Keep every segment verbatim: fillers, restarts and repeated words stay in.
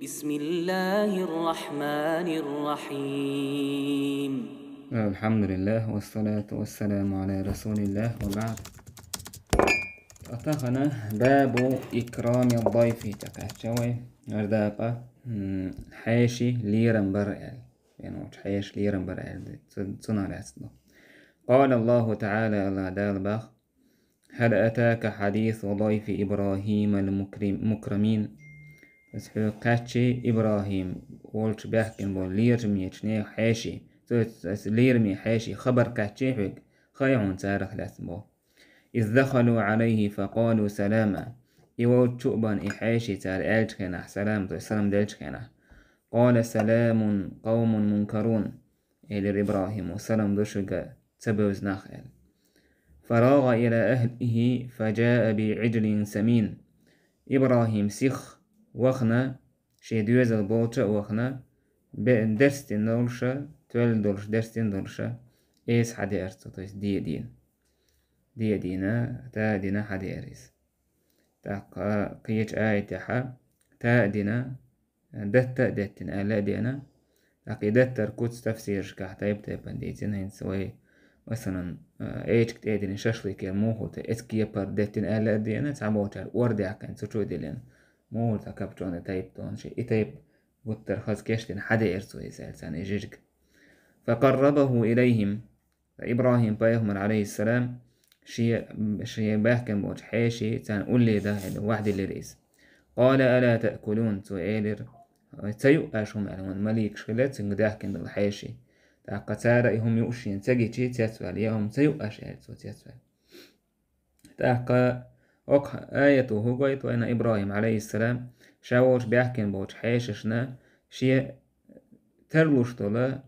بسم الله الرحمن الرحيم. الحمد لله والصلاة والسلام على رسول الله وبعد. Атахана бабу икрами дайфи тӀакхаьчча вай, гӀердакъа, м, хьеший лерам бар аьлла. Вен волчу хьеший лерам бар аьлла, цу-, цунах лаьцна. قال الله تعالى, Аллах Дала бах: هل أتاك حديث ضيف إبراهيم المكرم-، المكرمين؟ Ас хьоьга кхаьччи ИбрахӀим волчу баьхкина болу лераме чу нехан хьеший, цо ас лераме хьеший хабар кхаьччи хьоьга, хай хьуна царах лаьцна боху. إذ دخلوا عليه فقالوا سلاما. И волчу а бан и хьеший цара аьллачу хенахь, салам, то есть салам деллачу хенахь. قال سلام قوم منكرون. Элира ИбрахӀимо, салам ду шуьга, ца бевза нах аьлла. فراغ إلى أهله فجاء بعجل سمين. ИбрахӀим сиха вахана, шен доьзал болча а вахана, бе-, дерстина долуша, тоьлла долуш, дерстина долуша, эса хьадеара цо, то есть де а дина. Де а дина, та а дина хьадеара иза. ТӀаккха кхечу аятехьа, та а дина, датта а деттина аьлла а деана. ТӀаккха и даттар куц тафсирашкахь тайп-тайпана дийцина, хӀинца вай, масалан, эчиг тӀедиллина шашлыкера мухӀар тӀе эцу кепара деттина аьлла а деана, цхьаболчара ор даьккхина цу чу а диллина. МухӀар тӀе капчоне тайп дону ши, и тайп гуттар хаза кечдина хьадеара цо иза аьлла царна и жижиг. فقربه إليهم. ИбрахӀим-пайхамар, алейхиссалам, шен, шен баьхкина болчу хьеший царна улле дахьийна ваьхьдиллира иза. قال ألا تأكلون, цо элира, ца юу аша хӀума аьлла, хӀунда маликаш хилла цуьнга даьхкина долу хьеший. ТӀаккха цара и хӀума юуш шена ца гичи цецваьлла, я хӀума ца юу аша аьлла цо цецваьлла. ТӀаккха окху аято хӀу гойту вайна ИбрахӀим, алейхиссалам, ша волчу баьхкина болчу хьешашна шен тарлуш долу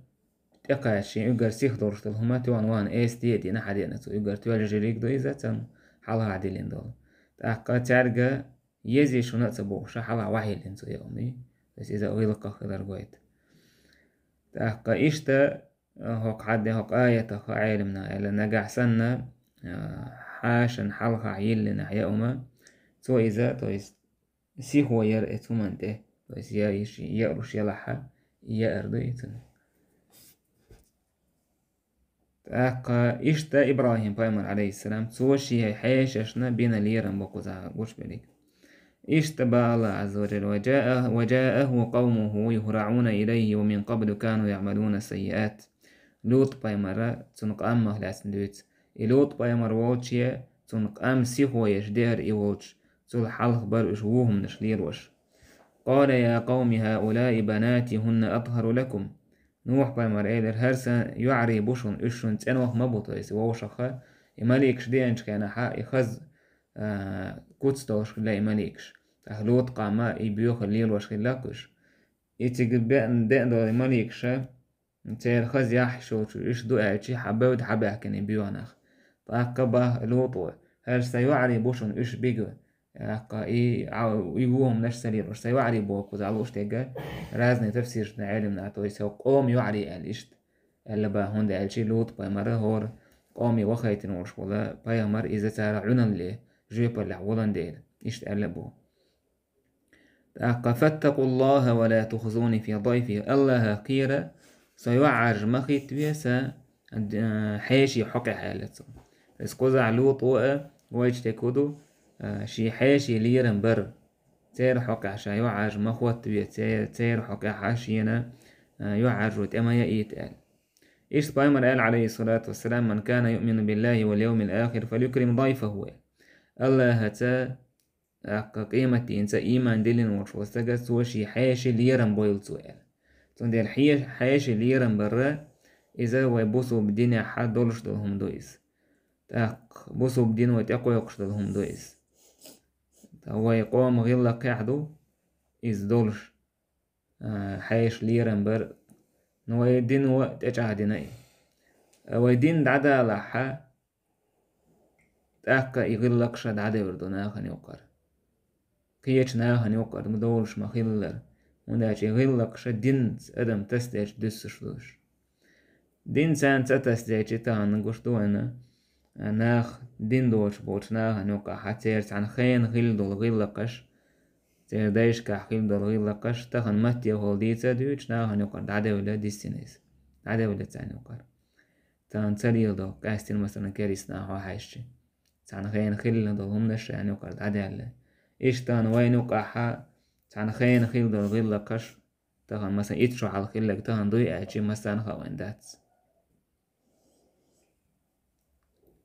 тӀекхача шен уьгар сиха долуш долу хӀума тоьхна вахана эса де а дина хьадеана цо. Уьгар тоьлла жириг ду иза, царна хьалха диллина долу. ТӀаккха цаьрга еза шуна а ца бохуша, хьалха ваьхьиллина цо яа хӀума. То есть иза гӀиллакхах хилар гойту. ТӀаккха иштта, а, хӀокху хьадде, хӀокху аятах Ӏеламнаха аьлла, нагахь санна, а, хьешан хьалха йиллинехь яа хӀума, цо иза, то есть, сихо яра эцу хӀуманна тӀе, то есть я йиш-, яалуш ялахьа, яар ду и цунна. ТӀаккха иштта ИбрахӀим-пайхамар, алейхиссалам, цо шен хьешашна бина лерам бу кхузахь гучубериг. Иштта бах Аллах Ӏазза ва Джалла: وجاء-، وجاءه قومه يهرعون إليه ومن قبل كانوا يعملون السيئات. ЛутӀ-пайхамара цунна къамах лаьцна дуьйцу. И ЛутӀ-пайхамар волче цунна къам сихо еш деара и волчу, цул хьалха бара уьш вон хӀуманаш лелош. قال يا قوم هؤلاء بناتي هن أطهر لكم. Нухь-пайхамар элира: «ХӀара сан йоӀарий бу шуна, уьш шуна цӀенох ма бу», то есть вовшаха, и маликаш деанчу хенахьа, и хаза, а, куц долуш хилла и маликаш. ТӀаккха ЛутӀ-къам и боьха лелош хилла-кх уьш. И цига беана, деана долу и маликаша, церан хаза яхь шолчу уьш ду аьлчи, хьан бевда хьабаьхкина и боьха нах. ТӀаккха бах ЛутӀо: «ХӀара сан йоӀарий бу шуна, уьш бига». ТӀаккха и, а, и вон хӀуманаш ца лелош, сан йоӀарий боху кхузахь лууш дерг, разные тафсирашна Ӏеламнаха, то есть хӀокху къоман йоӀарий аьлла иштта. Аьлла бах, хӀунда аьлчи ЛутӀ-пайхамара хӀора къоме вахийтина волуш волу пайхамар, иза царах Ӏуналле жоьпаллехь волан дела. Иштта аьлла бу. ТӀаккха: «فاتقوا الله ولا تخزون في ضيفي». Аллахах кхера, со йоӀ Ӏаржа ма хӀиттаве, сан, э, хьеший хьокъехь аьлла цо. Иза кхузахь ЛутӀо а, вайчу тӀе кху ду, э, шен хьеший лерам бар. Церан хьокъехь ша йоӀ Ӏаржа ма хӀоттаве, церан хьокъехь шена, э, йоӀ Ӏаржо тӀе ма яийта аьлла. Иштта пайхамар аьлла, алейхиссалату вассалам: «من كان يؤمن بالله واليوم الآخر فليكرم ضيفه». Аллахаца, тӀаккха къематдийнца ийман диллина волуш волу стага, цо шен хьеший лерам бойла цо аьлла. Цундела хье-, хьеший лерам барра, иза вай бусулба динехьа долуш долу хӀума ду иза. ТӀаккха бусулба дино тӀекхойкхуш долу хӀума ду иза. Ткъа вай къоман гӀиллакхехь ду иза долуш, а, хьеший лерам бар, но вай дино тӀечӀагӀдина и. А вай дин дӀадалахьа, тӀаккха и гӀиллакхаш дӀадевр ду нахана юккъара. Кхечу нахана юккъара ма долуш ма хиллара, хӀунда аьлча и гӀиллакхаш динца адам тасадерча дуьссуш ду уьш. Дин царна ца тасадейча, тахана гуш ду вайна, а, нах, дин доцуш болчу нахана юккъахьа церан цхьана хенахь хилла долу гӀиллакхаш, церан дайшкахь хилла долу гӀиллакхаш тахана маттехула дийца а дуьйцуш, нахана юкъара дӀадевлла диссина иза. ДӀадевлла царна юкъара. Царна ца леладо, къаьстина, масала, керста нахьа хьаьжча. Цхьана хенахь хилла долу хӀуманаш шайна юкъара дӀадаьлла. Иштта тахана вайна юкъахь цхьана хенахь хилла долу гӀиллакхаш, тахана, масала, итт шо хьалха хилларг тахана дуй аьлча, массарна а хаийна дац.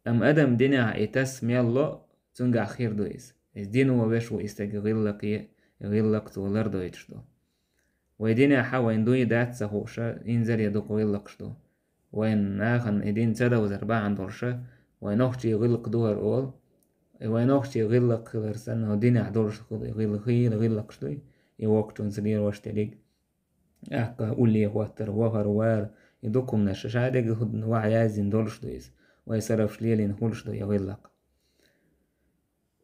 Амма адам динехь и тасса мел ло, цуьнгахь хир ду иза. Иза дино веш ву и стаг гӀиллакхе, гӀиллакх цо лардойтуш ду. Вай динехь вайна дуй дац ца хууш, инзаре дукха гӀиллакхаш ду. Вайн нахана и дин ца довзар бахьана долуш, вай нохчий гӀиллакх ду хӀара олу. И вай нохчий гӀиллакх хилар санна, динехь долуш гӀилла-, хийла гӀиллакхаш дуй, и воккхачунца лелош дерриг. ТӀаккха улле хӀоттар, вахар, вар, и дукха хӀуманаш ша дегахь ваха яздина долуш ду иза. Вай сарапаш лелийна хуьлуш ду и гӀиллакх.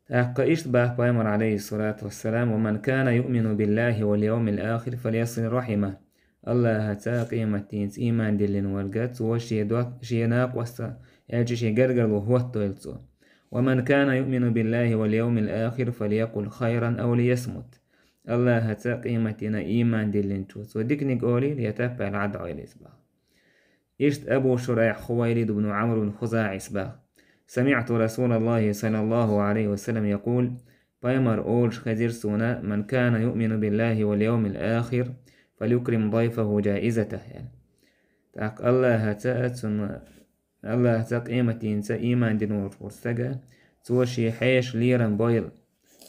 ТӀаккха иштта боху пайхамар, алейхиссалату вассалам: «Ва ман кана юъмину биллахи вал йовмил ахир фальясил рахима». Аллахьаца, къематдийнца ийман диллина верг, цо шен дот-, шен накъостан, аьлча шен гергарло хӀоттойла цо. «Ва ман кана юъмину биллахи вал йовмил ахир фальякъул хайран ав лиясмут». Аллахьаца, къематдийнна ийман диллинчо, цо диканиг олийла, я таппаьлла Ӏад Ӏойла иза боху. Иштта Абу Шурайх Хувайлид ибн Ӏамр ибн ХузаӀис боху: «Самиъту Расулаллахи саллаллаху Ӏалайхи ва саллам якъул», пайхамар олуш хезира суна: «Ман кана юъмину биллахи вал йовмил ахир, фальюкрим дайфаху джаизатах», аьлла. ТӀаккха Аллахьаца, цунна, Аллахьаца, къематдийнца ийман дина волчу стага, цо шен хьеша лерам бойла,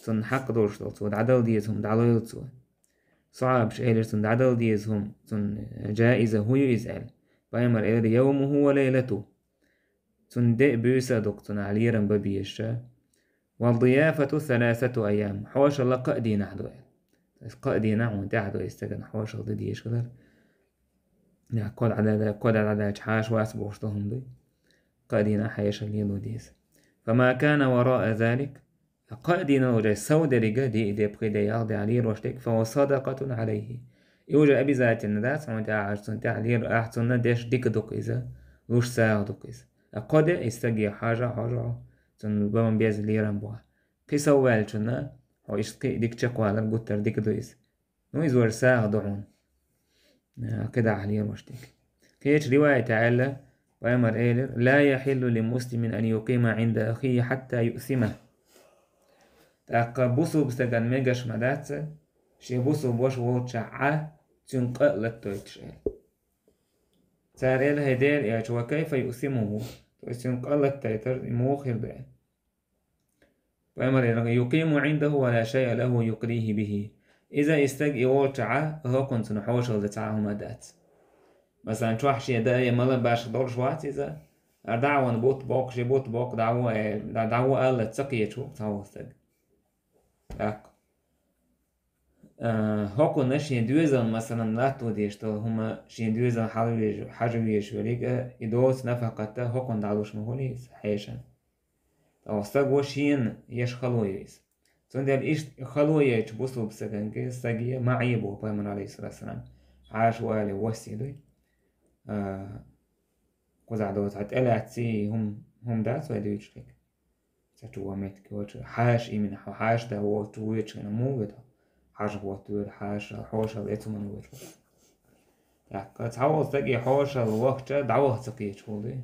цунна хьакъ долуш долу, цо дӀадала деза хӀума дӀалойла цо. Сахьабаш элира цунна дӀадала деза хӀума, цунна джаиза хӀун ю иза аьлла. Пайхамар элира: «Йовмуху ва лайлату». Цунна де а, буьйса а ду-кх цунах лерам бан безаш. «Ва дияфату саласату айям». Хьошалла кхаа дийнахь ду аьлла. Иза кхаа дийнахь хьуна тӀехь ду, иза стагана хьошалла дан дезаш хилар. Я, кхо дӀа даьлча, кхо дӀа даьлча хьаша вац бохуш долу хӀума дуй. Кхаа дийнахь хьешалла лело деза. «Фама кана вараа залик». Кхаа дийнахь уже сов деррига, диъ де, пхи де, ялх де лелош дерг, «фа хува садакъатун Ӏалайхи». И уже обязательно дац хьуна тӀехь, цунна тӀехь лер-, ахь цунна деш дика ду-кх иза, луш сагӀа ду-кх иза. Ткъа кхо де и стаге хьажа, хьожа, цунна бан беза лерам бу. Кхин сов ваьллачунна хьо иштта кхин а дика чекхвалар гуттар дика ду иза. Ну, иза вара сагӀа ду хьуна. А, кхидӀа лелош дерг. Кхечу риваятехь аьлла, пайхамар элира: «Ла яхьиллу ли муслимин ан юкъима Ӏинда ахийхи хьатта юъсимах». ТӀаккха бусулба стагана мегаш ма дац, шен бусулба ваша волчохь Ӏа цуьнан къа а латадойтуш аьлла. Цара элира: «ХӀай Делан элча, ва кайфа юъсимуху?» То есть цуьнан къа латадайтар и муха хир ду аьлла. Пайхамар элира: «Юкъиму Ӏиндаху ва ла шайъа лаху юкърихи бихи». Иза и стаг и волчохь Ӏа, хӀокхунна цунна хьошалла дан цхьа а хӀума дац. Масалан, чохь шен даа я мала башха долуш вац иза, а дӀа а ван бутт боккхуш, и бутт боккху дӀа ву аьлла, дӀа, дӀа ву аллалц ца кхеташ ву цхьа волу стаг. ТӀаккха. А, хӀокхунна шен доьзална, масалан, латто дезаш долу хӀума, шен доьзална хьала везаш, хьажа везаш верг а, и доцу нафакъат а хӀокхунна дӀалуш ма хуьлий иза хьешан. Ткъа стаг ву шена еш хало ю иза. Цундела иштта хало яйчу бусулба стаганга, стаге ма Ӏе боху пайхамар, алейхиссалату вассалам. Хьаша вале васи дуй. А, кхузахь доцу хьан тӀелаьцций хӀума, хӀума дац вай дуьйцуш дерг. Ца чу ван меттиг йоцу, хьаша имина, хьо хьаша да воцу, вуьйцу хӀума муха ву тхо? Хьажа хӀотта воьду, хьаша, хьошалла эцу хӀуманна воьду. ТӀаккха цхьа волу стаге хьошалла вахча, дӀаваха ца кхеташ волу дуй.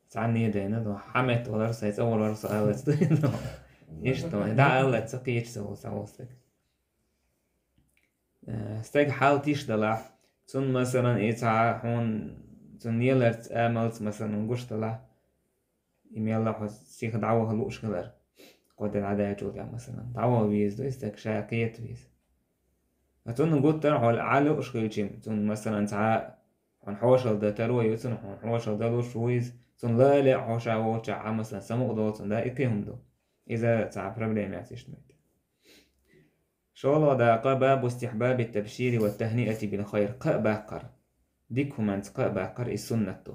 Цхьанне а дайна, ну, хьан метта валар сайн, цӀа валар со аллалц дуй, ну. Иштта, дӀа аллалц ца кхеташ ца волу, цхьа волу стаг. Э, стаг хьал тиша далахь, цунна, масалан, и цхьа хьуна, цунна леларца, амалца, масалан, гуш далахь, и мелла хьо сиха дӀаваха лууш хилар. Кхо де дӀадаьллачул тӀаьхьа, масалан, дӀаваха веза дуй стаг, ша кхета веза. Ткъа цунна гуттар а хьо Ӏа лууш хилча, цунна, масалан, цхьа хьуна хьошалла дан таро ю, цунна хьуна хьошалла дан луш ву иза, цунна ла а лаьа хьо ша волчохь Ӏа, масалан, самукъа долу цунна, да, и кхин хӀума ду. Иза цхьа проблема яц иштта метта. ШолгӀа дакъа: бабу истихьбаби табшири ва тахниати бил хайр. Кхаъ баккхар. Дика хӀуманца кхаъ баккхар, и суннат ду.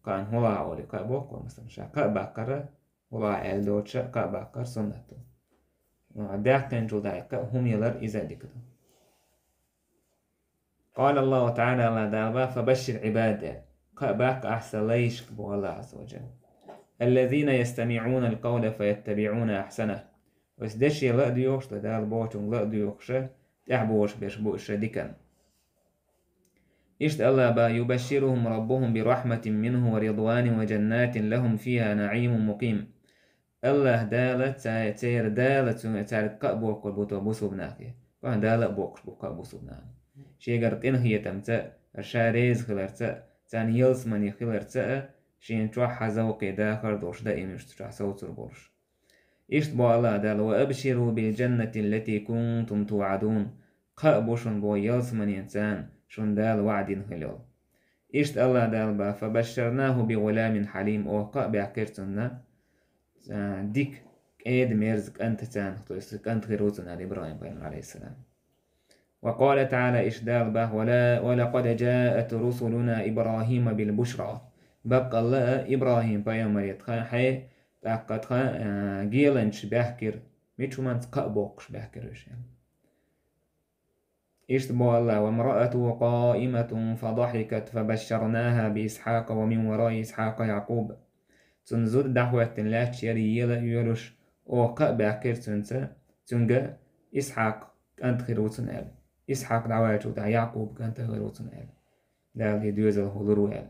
Кхаъна хӀула олий, кхаъ боху, масалан, ша кхаъ баккхара, хӀула аьлла доцуша кхаъ баккхар суннат ду. Даьккхинчул дӀа кхаъ хӀума ялар, иза а дика ду. Къала Аллаху Та'ала, Аллах Дала боху: «Фабашшир Ӏибад», кхаъ баккха ахь сан лайшка, боху Аллах Азза ва Джалла. «Аллазина ястамиӀуна аль-къавла фаяттабиӀуна ахьсанах». Оцу деше ла а доьхуш, тхо Дала бохучуьнга ла а доьхуш, тӀаьхьаболуш берш бу уьш диканна. Иштта Аллаха боху: «يبشرهم ربهم برحمة منه ورضوان وجنات لهم فيها نعيم مقيم». Аллаха Дала ца-, церан Дала цу-, цаьрга кхаъ боккхур бу тхо бусулба нахе. Кхин Дала а боккхуш бу кхаъ бусулба нахе. Шегара къинхетамца а, ша реза хиларца а, царна ялсамане хиларца а, шена чохь хьан завкъе дахар долуш даимаш цу чохь совцур болуш. Иштта боху Аллаха Дала: «وأبشروا بالجنة التي كنتم توعدون». Кхаъ бу шуна боху ялсаманенца шуна Дала ваӀда дина хила йолу. Иштта Аллаха Дала боху: «فبشرناه بغلام حليم». Оха кхаъ баьккхира цунна, а, дика, кӀеда-мерза кӀантаца, то есть кӀант хир ву цунна аьлла ИбрахӀим-пайхамар, алейхиссалам. وقال تعالى, иштта Дала боху: «ولا، ولقد جاءت رسلنا إبراهيم بالبشرى». Баккъалла а ИбрахӀим-пайхамаре тхан хье, тӀаккха тхан, а, геланчаш баьхкира, мича хӀуманца кхаъ боккхуш баьхкира уьш аьлла. Иштта боху Аллаха: «وامرأته قائمة فضحكت فبشرناها بإسحاق ومن وراء إسحاق يعقوب». Цунна зуда дӀахӀоьттина лаьтташ яра ела а йоьлуш, оха кхаъ баьккхира цуьнца, цуьнга Исхьакх кӀант хир ву цунна аьлла. Исхьакх дӀаваьллачул тӀаьхьа Якъуб кӀант а хир ву цунна аьлла. Дала и доьзал хӀулур ву аьлла.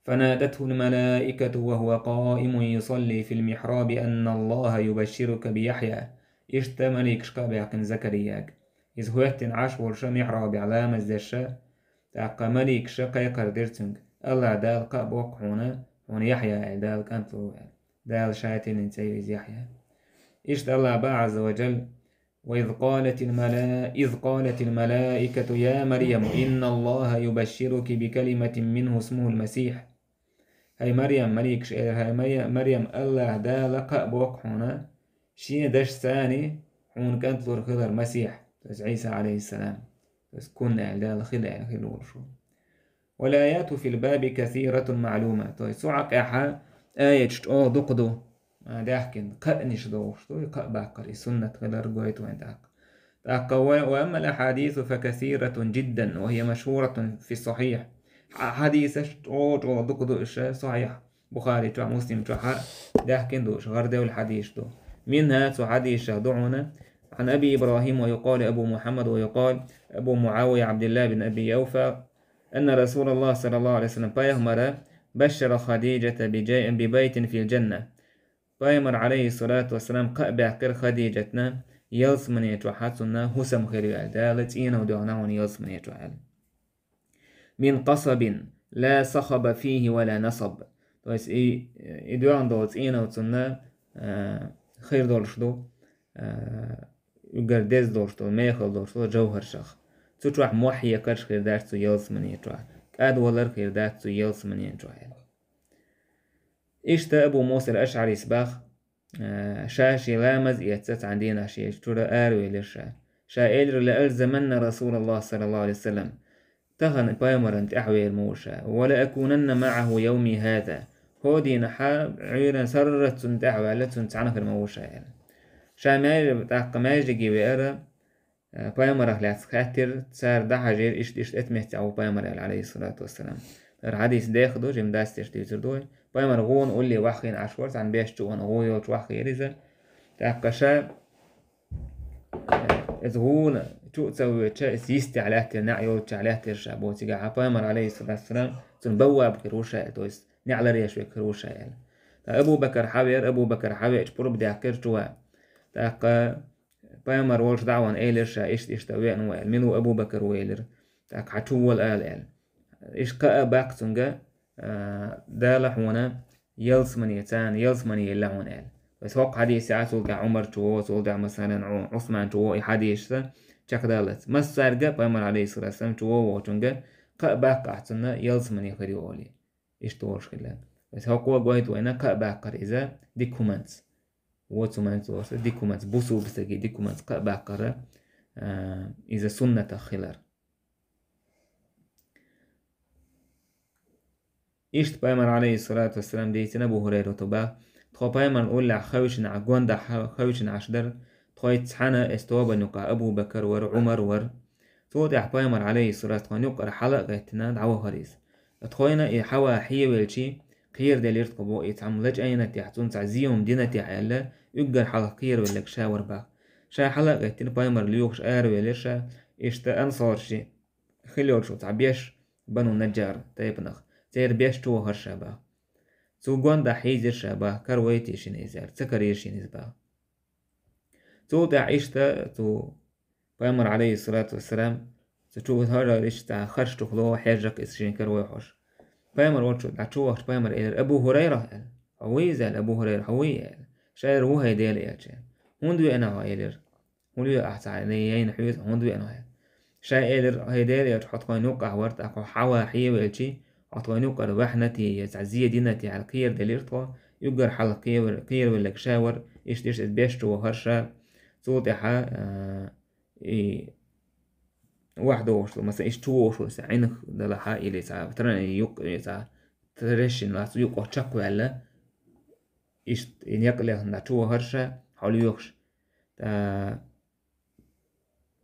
«فنادته الملائكة وهو قائم يصلي في المحراب أن الله يبشرك بيحيى». Иштта маликаш кхаъ баьккхина Закарияга. Иза хӀоьттина Ӏаш волуша михьрабехь ламаз дерша, тӀаккха маликаша кхайкхар дира цуьнга: «Аллаха Дала кхаъ боккху хьуна, хьуна Яхьъя аьлла, Дала кӀант лур ву», – аьлла. Дала ша тиллина цӀе ю иза Яхьъя. Иштта Аллаха боху Ӏазза ва Джалла: «وإذ قالت الملا-، إذ قالت الملائكة يا مريم إن الله يبشرك بكلمة منه اسمه المسيح». ХӀай Марьям, маликаш элира: «ХӀай Марья-, Марьям, Аллаха Дала кхаъ боккху хьуна, шен дашца цхьаьна хьуна кӀант лур хилар Масихь, то есть Ӏийса, алейхиссалам, то есть кун аьлла, Дала хила аьлла, хила волуш ву». «والآيات في الباب كثيرة معلومة». То есть цу хьакъехьа аяташ чӀогӀа дукха ду, а, даьхкина, кхаънаш дохуш ду, и кхаъ баккхар, и суннат хилар гойту вайн тӀаккха. ТӀаккха: «و-، وأما الأحاديث فكثيرة جدا وهي مشهورة في الصحيح». Хьа-, хьадисаш чӀогӀа-чӀогӀа дукха ду уьш сахьихь, Бухари чохь, Муслим чохь а даьхкина ду уьш, гӀарадевлла хьадисаш ду. «منها», цу хьадисашах ду хьуна: «عن أبي إبراهيم ويقال أبو محمد ويقال أبو معاوية عبد الله بن أبي أوفى أن رسول الله صلى الله عليه وسلم», пайхамара «بشر خديجة بجي-، ببيت في الجنة». Пайхамар, алейхиссалату вассалам, кхаъ баьккхира Хадижатна, ялсамане чохь цунна хӀусам хир ю аьлла, Дала цӀенов доьгӀна хьуна ялсамане чохь аьлла. «من قصب لا صخب فيه ولا نصب». То есть и, и доьгӀна долу цӀенов цунна, а, хир долуш ду, а, уггар деза долуш долу, мехала долуш долу жовхӀаршах. Цу чохь мохь хьекарш хир дац цу ялсамане чохь, кӀадвалар хир дац цу ялсамане чохь аьлла. Иштта Абу Муса ал-АшӀарис боху, а, ша шен ламаз эцна цхьана дийнахь шен чуьра аравелира ша. Ша элира: «لألزمن رسول الله صلى الله عليه وسلم». Тахана пайхамарна тӀаьхьавер ма ву ша. «ولأكونن معه يومي هذا». ХӀокху дийнахьа Ӏуьйранна сарралц цунна тӀаьхьаваьлла, цунна цхьаьна хир ма ву ша аьлла. Ша маьждиг-, тӀаккха маьждиге веара, а, пайхамарах лаьцна хаьттира, цара дӀахьажийра, иштта-иштта эцу меттехь ву пайхамар аьлла, алейхиссалату вассалам. ХӀара хьадис дехха ду, жима дастеш дуьйцур ду вай. Пайхамар гӀуна улле ваххийна Ӏаш вара, цхьана беш чу вахана гӀу йолчу ваххийра иза. ТӀаккха ша, э, иза гӀуна чу а ца воьдуш, иза йистехь лаьттира, неӀ йолччохь лаьттира ша боху цигахь. Пайхамар, алейхиссалату вассалам, цунна бавваб хир ву ша аьлла, то есть неӀ ларъеш верг хир ву ша аьлла. ТӀаккха Абу Бакар хьавеара, Абу Бакар хьавеача пурба даьккхира чу ван. ТӀаккха пайхамар волуш дӀа а ван, элира ша: «Иштта-иштта веана ву», – аьлла. «Мила ву Абу Бакар?» – ву элира. ТӀаккха: «Хьан чу волу», – ала аьлла. Иштта кхаъ а баккха цуьнга, а, Дала хьуна ялсамане, царна ялсамане елла хьуна аьлла. Аса хӀокху хьадисехь цул тӀаьхьа Ӏумар чу во, цул тӀаьхьа, масалан, Ӏу-, Ӏусман чу во, и хьадисаш чекхдаллалц. Массаьрга пайхамар, алейхиссалату вассалам, чу во вохучуьнга кхаъ баккхахь цунна ялсамане хир ю олий. Иштта волуш хилла. Аса хӀокхо гойту вайна кхаъ баккхар иза дика хӀуманца. Воцу хӀуманца, дика хӀуманца, бусулба стаге дика хӀуманца кхаъ баккхар, а, иза суннатах хилар. Иштта пайхамар, алейхиссалату вассалам, дийцина Абу ХӀурайрата боху: «Тхо пайхамарна уллехь хевшина Ӏа-, гондахь хевшина Ӏаш дара, тхоьца цхьаьна эс тобанна юкъахь Абу Бакар вара, Ӏумар вара». Цул тӀаьхьа пайхамар, алейхиссалату, тхуна юккъара хьала а гӀеттина, дӀавахара иза. Тхойна и хьава хьевелчи, кхераделира тхо боху, и цхьамма лачкъийна техьа, цунна цхьа зен-м дина техьа аьлла, уггар хьалха кхеравелларг ша вар бах. Ша хьала а гӀеттина, пайхамар лоьхуш аравелира ша, иштта ансараш хила йолчу цхьа беш, Бану Наджар тайпанах, церан беш чу вахара ша бах. Цу гондахь хьийзира ша бах, каравайтий шена иза аьлла, ца карийра шена иза бах. Цул тӀаьхьа иштта цу пайхамар, алейхиссалату вассалам, цу чу хӀара иштта харш чухула хьежжакх иза шена каравай хьош. Пайхамар волчу дӀа чу вахча пайхамар элира: «Абу ХӀурайра», аьлла. «Хьо вуй иза?» аьлла. «Абу ХӀурайра, хьо вуй?» аьлла. Ша элира: «Ву, хӀай Дела элча». «ХӀунда веана хьо?» элира. «ХӀунда веа ахь цхьа яйна хьоьзу, хӀунда веана хьо?» аьлла. Ша элира: «ХӀай Дела элча, хьо тхойна юккъахь вара, тӀаккха хьо хьава хьевелчи, хьо тхойна юккъара ваьхьна те, я цхьа зе дина те аьлла кхераделира тхо, уггар хьалха кхевар-, кхеравелларг ша вара, иштта, иштта иза беш чу вахара ша». Цул тӀаьхьа, а, и ваьхьа догӀуш ду, масала, иштта чу вогӀуш ву, сан Ӏинах далахьа или цхьа тра-, юкъ-, и цхьа трещина лаца юкъа чекхваьлла, иштта и некъ лехна чу вахара ша, хьо лоьхуш. ТӀа-,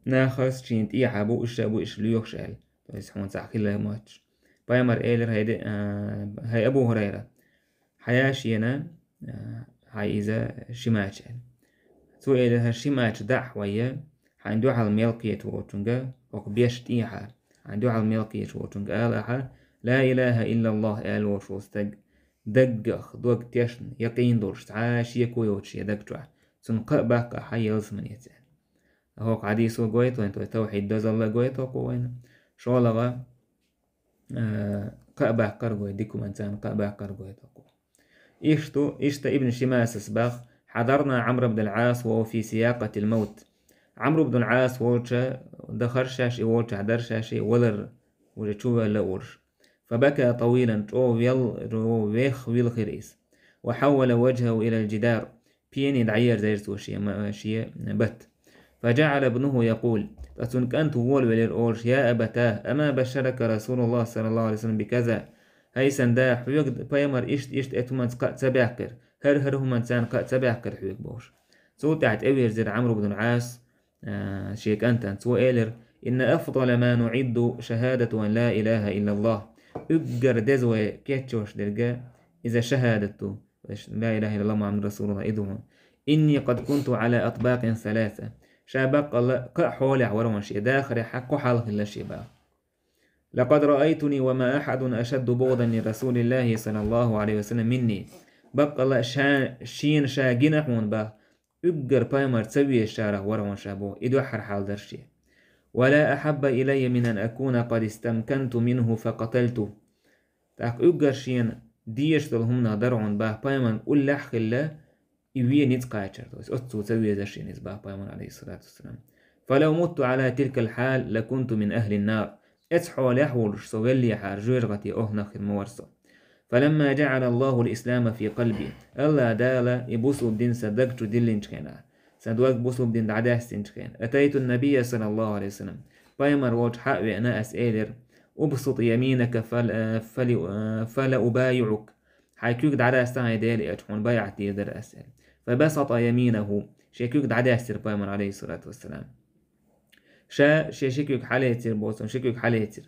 нахаца шена тӀехьа бу, иштта бу, иштта лоьхуш аьлла. То есть хьуна цхьа хила мотташ. Пайхамар элира: «ХӀай де-, а, хӀай Абу ХӀурайра, хьая шена, а, хьай иза шимача», аьлла. Цо элира: «ХӀара шимача даӀа хьо я, хьайна дуьхьал мел кхета волчунга, хӀокху беш тӀехьа, хьайна дуьхьал мел кхета волчунга ала ахьа: „Ла илаха иллаллах“, аьлла волуш волу стаг, даггах, дог тешна, якъин долуш, цхьа а шеко йоцуш шен даг чохь, цунна кхаъ баккха ахьа ялсаманеца», аьлла. ХӀокху хьадисо гойту вайна, то есть тавхьид дозалла гойту хӀокхо вайна. ШолгӀа, а, кхаъ баккхар гой, дика хӀуманца кхаъ баккхар гойту хӀокхо. Ишту, иштта Ибн Шимасас бах: «حضرنا عمرو بن العاص وهو في سياقة الموت». Ӏамр ибн Ӏас волча дахар шаьш, и волчохь дар шаьш, и валар уже чу ваьлла а волуш. «فبكى طويلا», чӀогӀа вел-, чӀогӀа вех вилхира иза. «وحول وجهه إلى الجدار». Пени дӀаерзайра цо шен ма-, шен бат. «فجعل ابنه يقول», ткъа цуьнан кӀанта волавелира олуш: «يا أبتاه، أما بشرك رسول الله صلى الله عليه وسلم بكذا؟» «ХӀай сан да, хьоьга пайхамар иштта-иштта эта хӀуманца кхаъ ца баьккхира, хӀара-хӀара хӀуманца кхаъ ца баьккхира хьоьга?» бохуш. Цул тӀаьхьа тӀевирзира Ӏамр ибн Ӏас, а, шен кӀантана. Цо элира: «إن أفضل ما نعد شهادة أن لا إله إلا الله». Уггар деза вай кечйош дерг иза шахадат ду. «لا إله إلا الله محمد رسول الله» и ду хьуна. «إني قد كنت على أطباق ثلاثة». Ша баккъалла кхаа хьолехь вара хьуна шен, дахарехь кхо хьал хилла шен баха. «لقد رأيتني وما أحد أشد بغضا لرسول الله صلى الله عليه وسلم مني». Баккъалла ша, шена ша гина хьуна баха, уггар пайхамар ца везачарах вара хьуна ша боху, и дуьххьара хьал дара шен. «ولا أحب إلي من أن أكون قد استمكنت منه فقتلته». ТӀаккха уггар шена дезаш долу хӀуманах дара хьуна баха, пайхамарна уллехь а хилла, и вен ницкъ кхачар, то есть оццул ца везара шена иза баха пайхамар, алейхиссалату вассалам. «فلو مت على تلك الحال لكنت من أهل النار». Эцу хьолехь а волуш со веллехьара, жоьжахати охӀнах хир ма вара со. «فلما جعل الله الإسلام في قلبي». АллахӀ Дала и бусулба дин сан даг чу диллинчу хенахь, сан дог бусулба дин дӀадаьстинчу хенахь, «أتيت النبي صلى الله عليه وسلم». Пайхамар волчу хьа а веана, ас элира: «أبسط يمينك فل-، فل-، فلأبايعك». Хьайн куьг дӀадасса, хӀай Дела элча, хьуна байӀат дийр дара ас аьлла. «فبسط يمينه». Шен куьг дӀадаьстира пайхамар, алейхиссалату вассалам. Ша шен ши куьг хьалецира, боцун ши куьг хьалецира.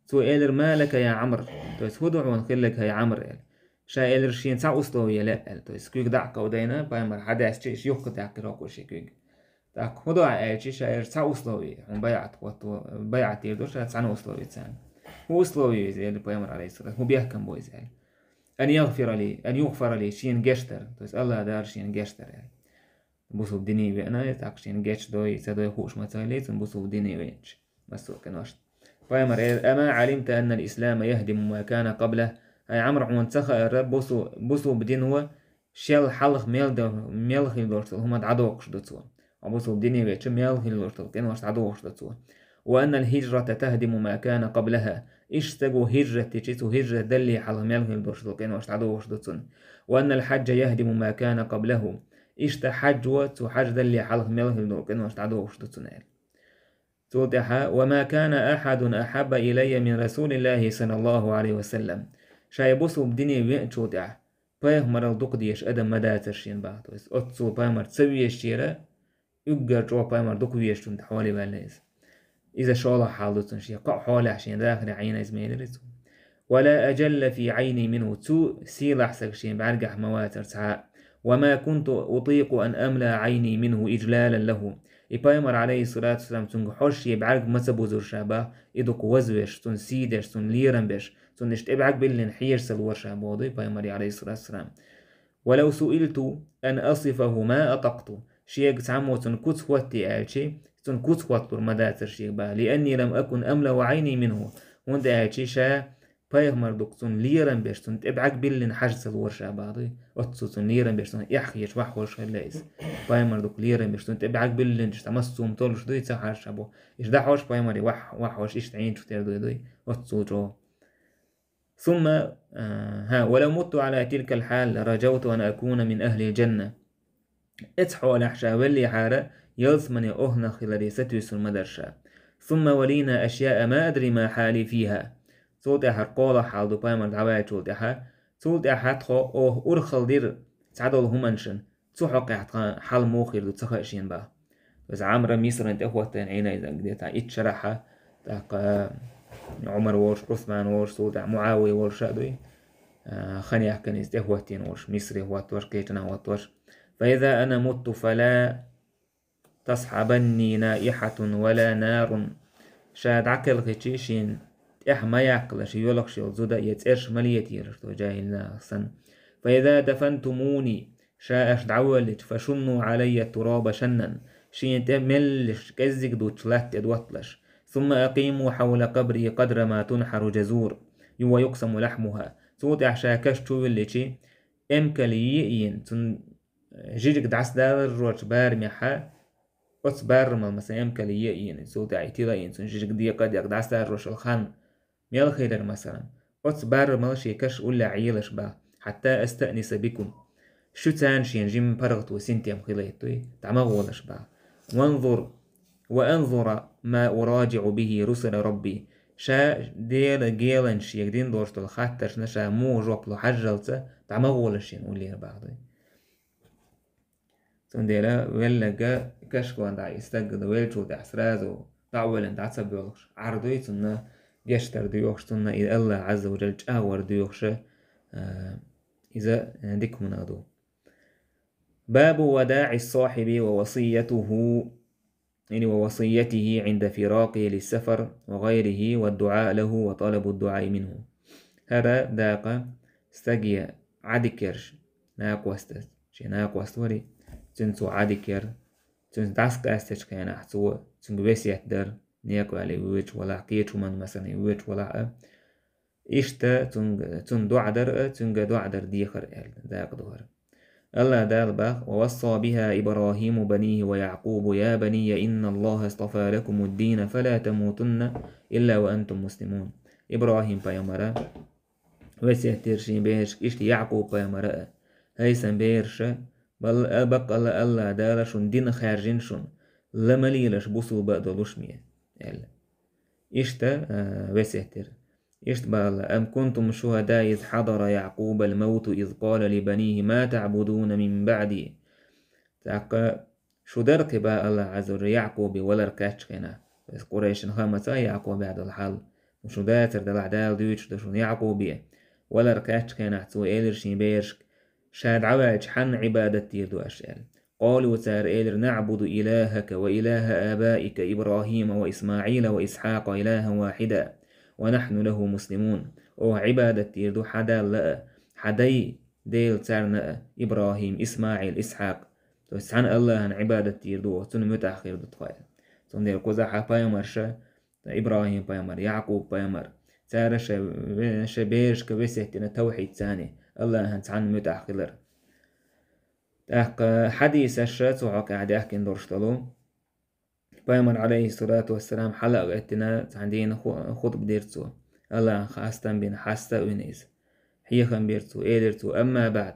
Цо элира: «ما لك يا عمرو؟» То есть, «ХӀун ду хьуна хилларг, хӀай Ӏамр?» аьлла. Ша элира: «Шена цхьа условие лаьа», аьлла. То есть, куьг дӀа а кховдайна, пайхамар хьадаьстича, иша юхха даьккхира хӀокхо шен куьг. ТӀаккха хӀун ду ахь аьлча, ша элира: «Цхьа условие, хьуна байӀат хӀотто, байӀат дийр ду ша цхьана условица». «ХӀун условие иза?» аьлла пайхамар, алейхиссалам. «ХӀун бехкам бу иза?» аьлла. «أن يغفر لي، أن يغفر لي», шена гечдар. То есть, АллахӀ Дала шена гечдар аьлла. Бусулба дине веана, тӀаккха шена гечдой, ца дой хууш ма ца хилла, цунна бусулба дине веанча. Массо а къиношна. Пайхамар элира: «أما علمت أن الإسلام يهدم ما كان قبله؟» ХӀай Ӏамр, хьуна ца хаьара, бусу-, бусулба дино шел хьалха мел до-, мел хилла долуш долу хӀума дӀадоккхуш ду цо. Хьо бусулба дине веача, мел хилла долуш долу къинош дӀадоккхуш ду цо. «وأن الهجرة تهدم ما كان قبلها». Иштта стага хӀижрат дичи, цу хӀижрат далле хьалха мел хилла долуш долу къинош дӀадоккхуш ду цунна. «وأن الحج يهدم ما كان قبله». Иштта хьаьжо, цу хьаьж далле хьалха мел хилла долу къинош дӀадоккхуш ду цунна аьлла. Цул тӀаьхьа: «وما كان أحد أحب إلي من رسول الله صلى الله عليه وسلم». Шайн бусулба дине веанчул тӀаьхьа пайхамарал дукха дезаш адам ма дацара шена баха. То есть, оццул пайхамар ца везачера, уггар чӀогӀа пайхамар дукха везачунна тӀе хьоле ваьлла иза. Иза шолгӀа хьал ду цунна шен, кхаа хьолехь шен дахарехь Ӏийна иза ма элира цо. «ولا أجل في عيني منه», цу сийлахь стаг шен бӀаьргахь ма вацара цхьа а. وما كنت أطيق أن أملأ عيني منه إجلالا له. И пайхамар, алейхиссалату вассалам, цунга хьожуш шен бӀаьрг ма ца бузура ша бах, и дукха вазвеш, цунна сий деш, цунна лерам беш, цунна иштта тӀе бӀаьрг биллина хьежа ца лора ша боху и пайхамаре, алейхиссалату вассалам. ولو سئلت أن أصفه ما أطقت. Шега цхьаммо цунна куц хӀотте аьлча, цунна куц хӀотталур ма дацара шега бах. لأني لم أكن أملأ عيني منه. ХӀунда аьлча ша пайхамар дукха цунна лерам беш, цунна тӀе бӀаьрг биллина хьажа ца лора ша бах дуй. Оццул цунна лерам беш, цунна эхь хеташ вахьа волуш хилла иза. Пайхамар дукха лерам беш, цунна тӀе бӀаьрг биллина, иштта массо а хӀума толлуш дуй, ца хьажа ша боху. Иштта дӀахьош пайхамаре вахьа, вахьа волуш, иштта Ӏийначух тера дуй дуй. Оццул чӀогӀа. ثم، а, ха, ولو مت على تلك الحال لرجوت أن أكون من أهل الجنة. Эцу хьолехь ша веллехьара, ялсамане охӀнах хиларе сатуьйсур ма дара ша. ثم ولينا أشياء ما أدري ما حالي فيها. Цул тӀаьхьара кхоалгӀа хьал ду пайхамар дӀаваьллачул тӀаьхьа. Цул тӀаьхьа тхо оха урхалла дира цхьадолу хӀуманашна. Цу хьокъехь тхан хьал муха хир ду ца хаьа шена бах. Иза Ӏамра Мисран тӀе хӀоттайна Ӏийна иза, где-то итт шарахьа, тӀаккха Ӏумар волуш, Ӏусман волуш, цул тӀаьхьа МуӀавия волуш а дуй. А, хан яхкана иза тӀе хӀоттийна волуш, Мисре хӀоттош, кхечанхьа хӀоттош. فإذا أنا مت فلا تصحبني نائحة ولا نار. Ша дӀакхелхичи шена тӀехь ма яккхалаш йоьлхуш йолу зуда я цӀераш ма летийлаш тхо жаьхӀил нахах санна. فإذا دفنتموني, ша аша дӀавоьллича, فشنوا علي التراب شنا, шена тӀе меллаш кӀеззиг дуттуш латта тӀе дотталаш. ثم أقيموا حول قبري قدر ما تنحر جزور. يوم يقسم لحمها. Цул тӀаьхьа ша каш чу вилличи, эмкал йиъ йина, цунна жижиг дӀасадаларжочу барамехьа, оцу барамал, масалан, эмкал йиъ йина, цул тӀаьхьа и тила йина, цунна жижиг декъа а декъа дӀасадаржошал хан мел хилар, масалан, оцу барамал шен каш уллехь Ӏелаш бах, حتى أستأنس بكم. Шу царна шена жимма паргӀато, синтем хилийтуй, дӀа ма гӀолаш бах. وأنظر، وأنظر ما أراجع به رسل ربي. Ша Делан гелан шега дина долуш долу хаттаршна ша муха жоп ло хьажжалца, дӀа ма гӀолаш шена уллера бах дуй. Цундела веллага кашкон дӀа и стаг веллачул тӀаьхьа сразу дӀа а веллина дӀа ца боьлхуш, Ӏар дуй цунна, гечдар доьхуш цунна, и Аллах Ӏазза ва Жалла чӀагӀвар доьхуша, а, иза дика хӀума ду. باب وداع الصاحب ووصيته، يعني ووصيته عند فراقه للسفر وغيره والدعاء له وطلب الدعاء منه. ХӀара дакъа стаге Ӏадикерш накъостас, шен накъост вари, цуьнца цо Ӏадикер, цуьнца дӀасакъаьстачу хенахь цо, цуьнга весет дар, некъа ваьле воьдуш валахь, кхечу хӀуманна, масалан, воьдуш валахь а, иштта цунга, цунна доӀа дар а, цуьнга доӀа дар дехар аьлла, дакъа ду хӀара. Аллах Дала бах: ووصى بها إبراهيم بنيه ويعقوب يا بني إن الله اصطفى لكم الدين فلا تموتن إلا وأنتم مسلمون. ИбрахӀим пайхамара весет дира шен берашка, иштта Якъуб пайхамара а: «ХӀай сан бераша, бал-, баккъалла Аллах Дала шуна дин хаьржина шуна, ла ма лелаш бусулба а долуш ме», — аьлла. Иштта, а, весет дира. Иштта бала: أم كنتم شهداء إذ حضر يعقوب الموت إذ قال لبنيه ما تعبدون من بعدي. ТӀаккха шу дара кхин ба Аллах Ӏазза ва Жалла Якъубе валар кхаьччу хенахь? Иза Къурайшин хан ма ца Якъубехь долу хьал. Шу дацара делахь Дала дуьйцуш ду шуна Якъубе. Валар кхаьччу хенахь цо элира шен берашка: «Ша дӀаваьлча хьанна Ӏибадат дийр ду аша?» — аьлла. قالوا, цара элира: نعبد إلهك وإله آبائك إبراهيم وإسماعيل وإسحاق إلها واحدا ونحن له مسلمون. Оха Ӏибадат дийр ду хьан Далла а, хьан дай Дела царна а, ИбрахӀим, ИсмаӀил, Исхьакъ. То есть цхьана Аллахьан Ӏибадат дийр ду оха, цунна муьтӀахь хир ду тхо. Цундела кхузахь пайхамарша, ИбрахӀим пайхамар, Якъуб пайхамар, цара шайн ве-, шайн берашка весет дина тавхьид царна, Аллахьан цхьанна муьтӀахь хилар. ТӀаккха хьадисаш цу хьокъехь даьхкина долуш долу. Пайхамар, алейхиссалату вассалам, хьала а гӀеттина, цхьана дийнахь ху-, хутба дира цо. Аллахьан хастам бина, хьаста а вина иза. Хьехам бира цо, элира цо: أما بعد،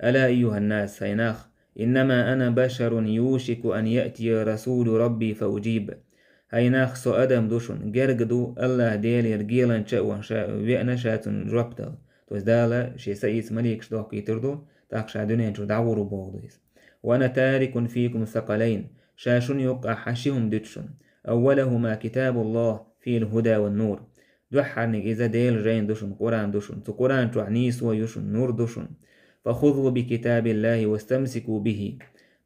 ألا أيها الناس، хӀай нах, إنما أنا بشر يوشك أن يأتي رسول ربي فأجيب. ХӀай нах, со адам ду шуна, герга ду, Аллах Делера геланча а ван ша, веана ша цунна жоп дала. То есть Дала шен саийца маликаш дохкийтур ду, тӀаккха ша дуьнен чу дӀагӀур ву боху ду иза. وأنا تارك فيكم ثقلين. Ша шуна юккъахь ши хӀума дуьту шуна. أولهما كتاب الله فيه الهدى والنور. Дуьххьарниг иза Делан жайна ду шуна, Къуръан ду шуна. Цу Къуръан чохь нийсо ю шуна, нур ду шуна. فخذوا بكتاب الله واستمسكوا به.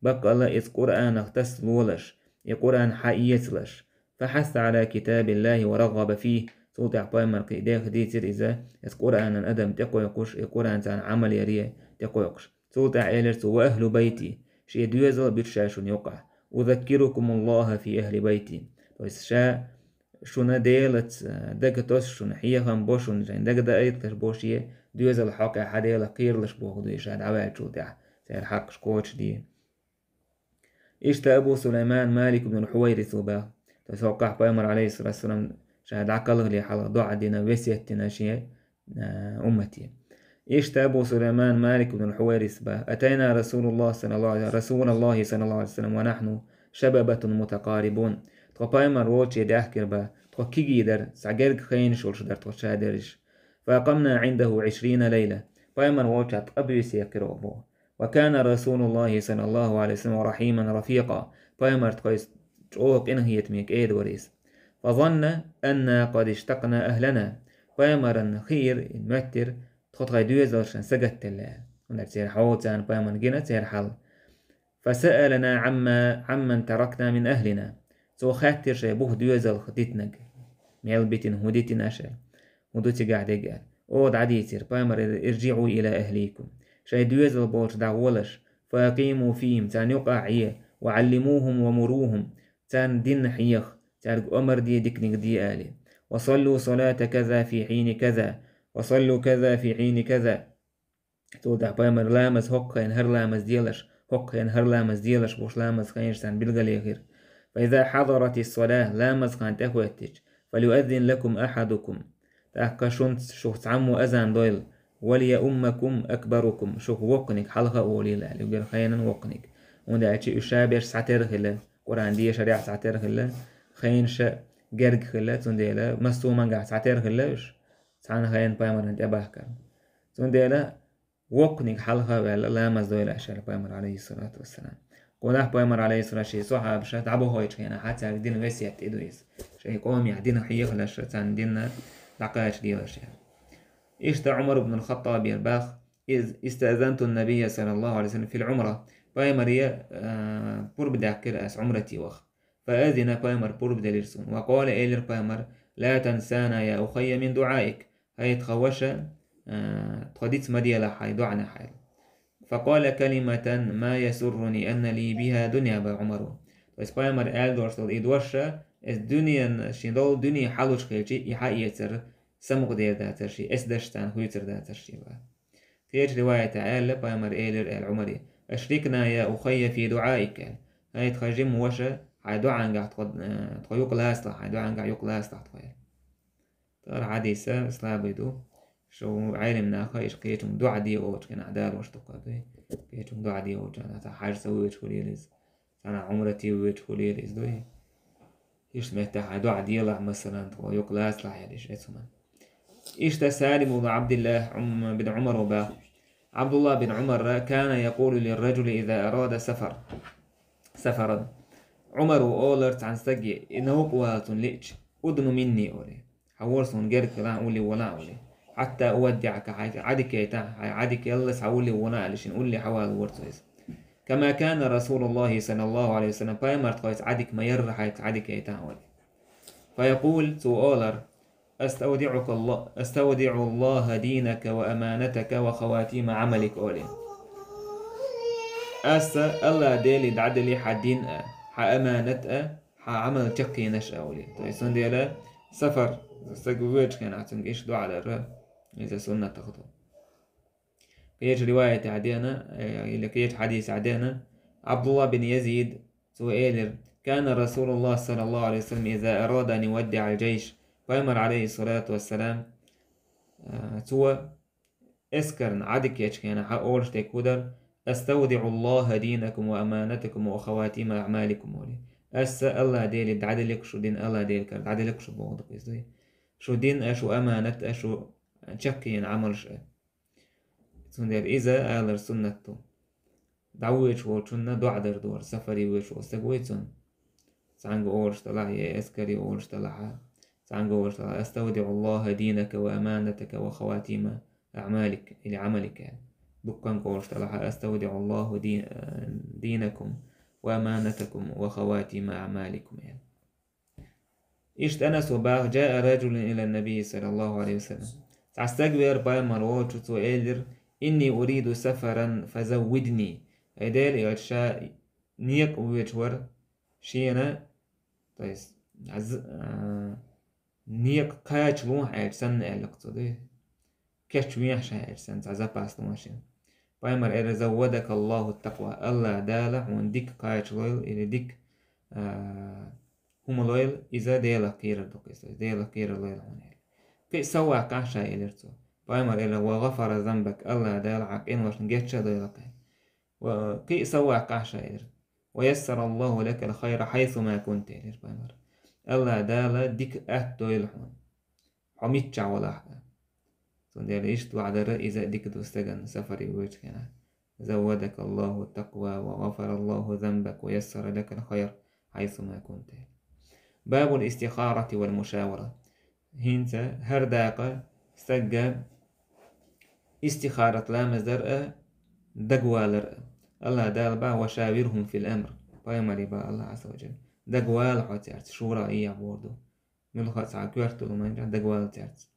Баккъалла иза Къуръанах тасалолаш, и Къуръан хьаэцалаш. فحث على كتاب الله ورغب فيه. Цул тӀехьа пайхамар кхин деха дийцира иза, иза Къуръанан адам тӀекхойкхуш, и Къуръанца Ӏамал яре тӀекхойкхуш. Цул тӀехьа элира цо: وأهل بيتي, шен доьзал буьту ша шуна юкъахь. أذكركم الله في أهل بيتي. То есть ша шуна Делаца дага тосу, шуна хьехам бо, шуна шайн дага даийталаш бо шен доьзал хьокъехь хьан Делах кхералаш боху дуй ша дӀаваьллачул тӀаьхьа, церан хьакъаш кхочушде. Иштта Абу Сулайман Малик ибн Хьувайрис ву баха. То есть хӀокхахь пайхамар, алейхиссалату вассалам, ша дӀакхалхале хьалха доӀа дина, весет дина шен, а, уммате. Иштта Абу Сулайман Малик ибн Хьувайрис баха: أتينا رسول الله صلى الله عليه، رسول الله صلى الله عليه وسلم ونحن شببة متقاربون. Тхо пайхамар волче даьхкира баха, тхо кегий дара, цхьа герга хенаш йолуш дара тхо шадерриш. فأقمنا عنده عشرين ليلة. Пайхамар волчохь ткъа буьйса яьккхира оха боху. وكان رسول الله صلى الله عليه وسلم رحيما رفيقا. Пайхамар тхоьца чӀогӀа къинхетаме, кӀеда вара иза. فظن أنا قد اشتقنا أهلنا. Пайхамарна хиира, моьттира, тхо тхайн доьзалшна сагатделла аьлла. ХӀунда аьлча церан хьал царна пайхамарна гина, церан хьал. فسألنا عما، عمن تركنا من أهلنا. Цо хаьттира шайн бух доьзалх дитинарг. Мел битина, хӀун дитина аша? ХӀун ду цигахь дерг аьлла. Оха дӀадийцира, пайхамар элира: ارجعوا إلى أهليكم. Шайн доьзал болчу дӀагӀолаш, فأقيموا فيهم, царна юкъахь Ӏе, وعلموهم ومروهم, царна дин хьеха, цаьрга омар де, диканиг де али. وصلوا صلاة كذا في حين كذا، وصلوا كذا في حين كذا. Цул тӀаьхьа пайхамар ламаз хӀокху хенахь хӀара ламаз делаш, хӀокху хенахь хӀара ламаз делаш бохуш ламаз хенаш царна билгалъяьхира. فإذا حضرت الصلاة, ламаз хан тӀехӀоьттича, فليؤذن لكم أحدكم. ТӀаккха шуна шух цхьаммо азан дойла, وليؤمكم أكبركم, шух воккханиг хьалха а волийла аьлла, уггар хенан воккханиг. ХӀунда аьлча уьш ша берш цхьатера хилла, Къуръан дешарехь цхьатера хилла, хенаш а герга хилла, цундела массо а мангахь цхьатера хилла уьш, цхьана хенан пайхамарна тӀебахкарна. Цундела воккханиг хьалха а ваьлла, ламаз дойла аша аьлла пайхамар, алейхиссалату вассалам. Кхунах пайхамар, алейхиссалам, шен сахьабаша дӀабахьочу хенахь цаьрга дина весет и ду иза. Шайн къомехь дина хьехалаш, царна дина дӀакхача делаш аьлла. Иштта Ӏумар ибн Хаттабера баха: إذ استأذنت النبي صلى الله عليه وسلم في العمرة. Пайхамаре, а, пурба даьккхира ас Ӏумрате ваха. فأذن, пайхамар пурба делира суна. وقال, элира пайхамар: لا تنسانا يا أخي من دعائك. ХӀай тхан ваша, а, тхо диц ма делахь хьайн доӀанехь аьлла. فقال كلمة ما يسرني أن لي بها دنيا, боху Ӏумара. То есть пайхамар аьлла долуш долу и дош, иза дуьненан, шен долу дуьне хьалуш хилча, и хьаэцар самукъадер дацар шен, эс даш царна хуьйцур дацар шен боху. Кхечу риваятехь аьлла, пайхамар элира аьлла Ӏумаре: أشركنا يا أخي في دعائك, аьлла. ХӀай тхан жима ваша, хьайн доӀангахь тхо, э, тхо юкъа лацалахь, хьайн доӀангахь юкъа лацалахь тхо, аьлла. ТӀаккха хьадис слабый ду. Шу Ӏелам наха иштта кхечунга доӀа де олучу хенахь далош дукха дуй. Кхечунга доӀа де олучу хенахь, цхьа хьаьжцӀа воьдуш хуьлийла иза, цхьана Ӏумрате воьдуш хуьлийла иза дуй. Иштта меттехь хьайн доӀа делахь, масалан, тхо юкъа лацалахь аьлла, иштта эцу хӀуманна. Иштта Салим ибн Ӏабдиллах Ӏум-, бин Ӏумара боху: Ӏабдуллах бин Ӏумара كان يقول للرجل إذا أراد سفر، سفرا. Ӏумара олура цхьана стаге, и новкъа вала цунна лиъча: ادن مني, олий. Хьан вара суна герга хилахь, улле валахь, олий. حتى أودعك, хьайн Ӏадика яйтахь, хьайн Ӏадика яллалц хьан улле валахь, аьлла, шен улле хьавала вара цо иза. كما كان رسول الله صلى الله عليه وسلم, пайхамар тхоьца Ӏадика ма ярра, хьайца Ӏадика яйтахь, олий. فيقول, цо олура: أستودعك الله، أستودع الله دينك وأمانتك وخواتيم عملك, олий. Аса Аллах Деле дӀадели хьан дин а, хьан аманат а, хьан Ӏамал чаккхенаш а, олий. То есть цундела сафар, стаг воьдучу хенахь цуьнга иштта доӀа дар, иза суннатах ду. Кхечу риваятехь деана, э, или кхечу хьадисехь деана, Ӏабдуллах бин Язид, цо элира: كان رسول الله صلى الله عليه وسلم إذا أراد أن يودع الجيش. Пайхамар, алейхиссалату вассалам, э, цо эскарна Ӏадика ечу хенахь хьан олуш дерг хӀун дара: أستودع الله دينكم وأمانتكم وخواتيم أعمالكم, олий. Аса Аллах Деле дӀаделлиг шу дин, Аллах Деле кара дӀаделлиг шу боху дукха иза дуй. Шу дин а, шу аманат а, шу чаккхийна Ӏамалш а. Цундела иза алар суннат ду. ДӀавоьдуш волчунна доӀа дар дора, сафаре воьдуш волу стаг вуй цунна. Цхьаьнга олуш делахь, я эскаре олуш делахь, цхьаьнга олуш делахь: أستودع الله دينك وأمانتك وخواتيم أعمالك или عملك, аьлла. дуккха къолаш тӀалаха: «أستودع الله دي-، دينكم وأمانتكم وخواتيم أعمالكم», аьлла. Иштта Анаса баха: «جاء رجل إلى النبي صلى الله عليه وسلم». Цхьа стаг веара пайхамар волчу, цо элира: «إني أريد سفرا فزودني». Ай Дела, и ша некъа воьдуш вара шена, то есть, аз-, а, некъа кхача лохьа аьлча санна аьлла цо, ду. Кечвехьа ша аьлча санна, цхьа запас лохьа шена. Пайхамар элира: «زودك الله التقوى». АллахӀ Дала хьуна дика кхача лойла, или дика, а, хӀума лойла, иза Делах кхерар ду-кх иза, Делах кхерар лойла хьуна аьлла. Кхин а совваккхахьа ша, элира цо. Пайхамар элира: «وغفر ذنبك», АллахӀ Дала хьан къиношна гечдойла-кх аьлла. Ва кхин а совваккхахьа ша, элира. «ويسر الله لك الخير حيث ما كنت», элира пайхамар. АллахӀ Дала дика атта дойла хьуна, хьо миччахь валахь а. Цундела иштта ваӀда дар иза дика ду стагана сафаре воьдучу хенахь. «زودك الله التقوى وغفر الله ذنبك ويسر لك الخير حيث ما كنت». باب الاستخارة والمشاورة. ХӀинца хӀара дакъа стагга истихарат ламаз дар а, дагавалар а. АллахӀ Дала баха: «وشاورهم في الأمر». Пайхамаре баха АллахӀ Ӏазза ва Жалла: «Дагавала хьо цаьрца, шура ийя бохург ду». Муьлхха а цхьа коьрта долу хӀуманчохь дагавала цаьрца.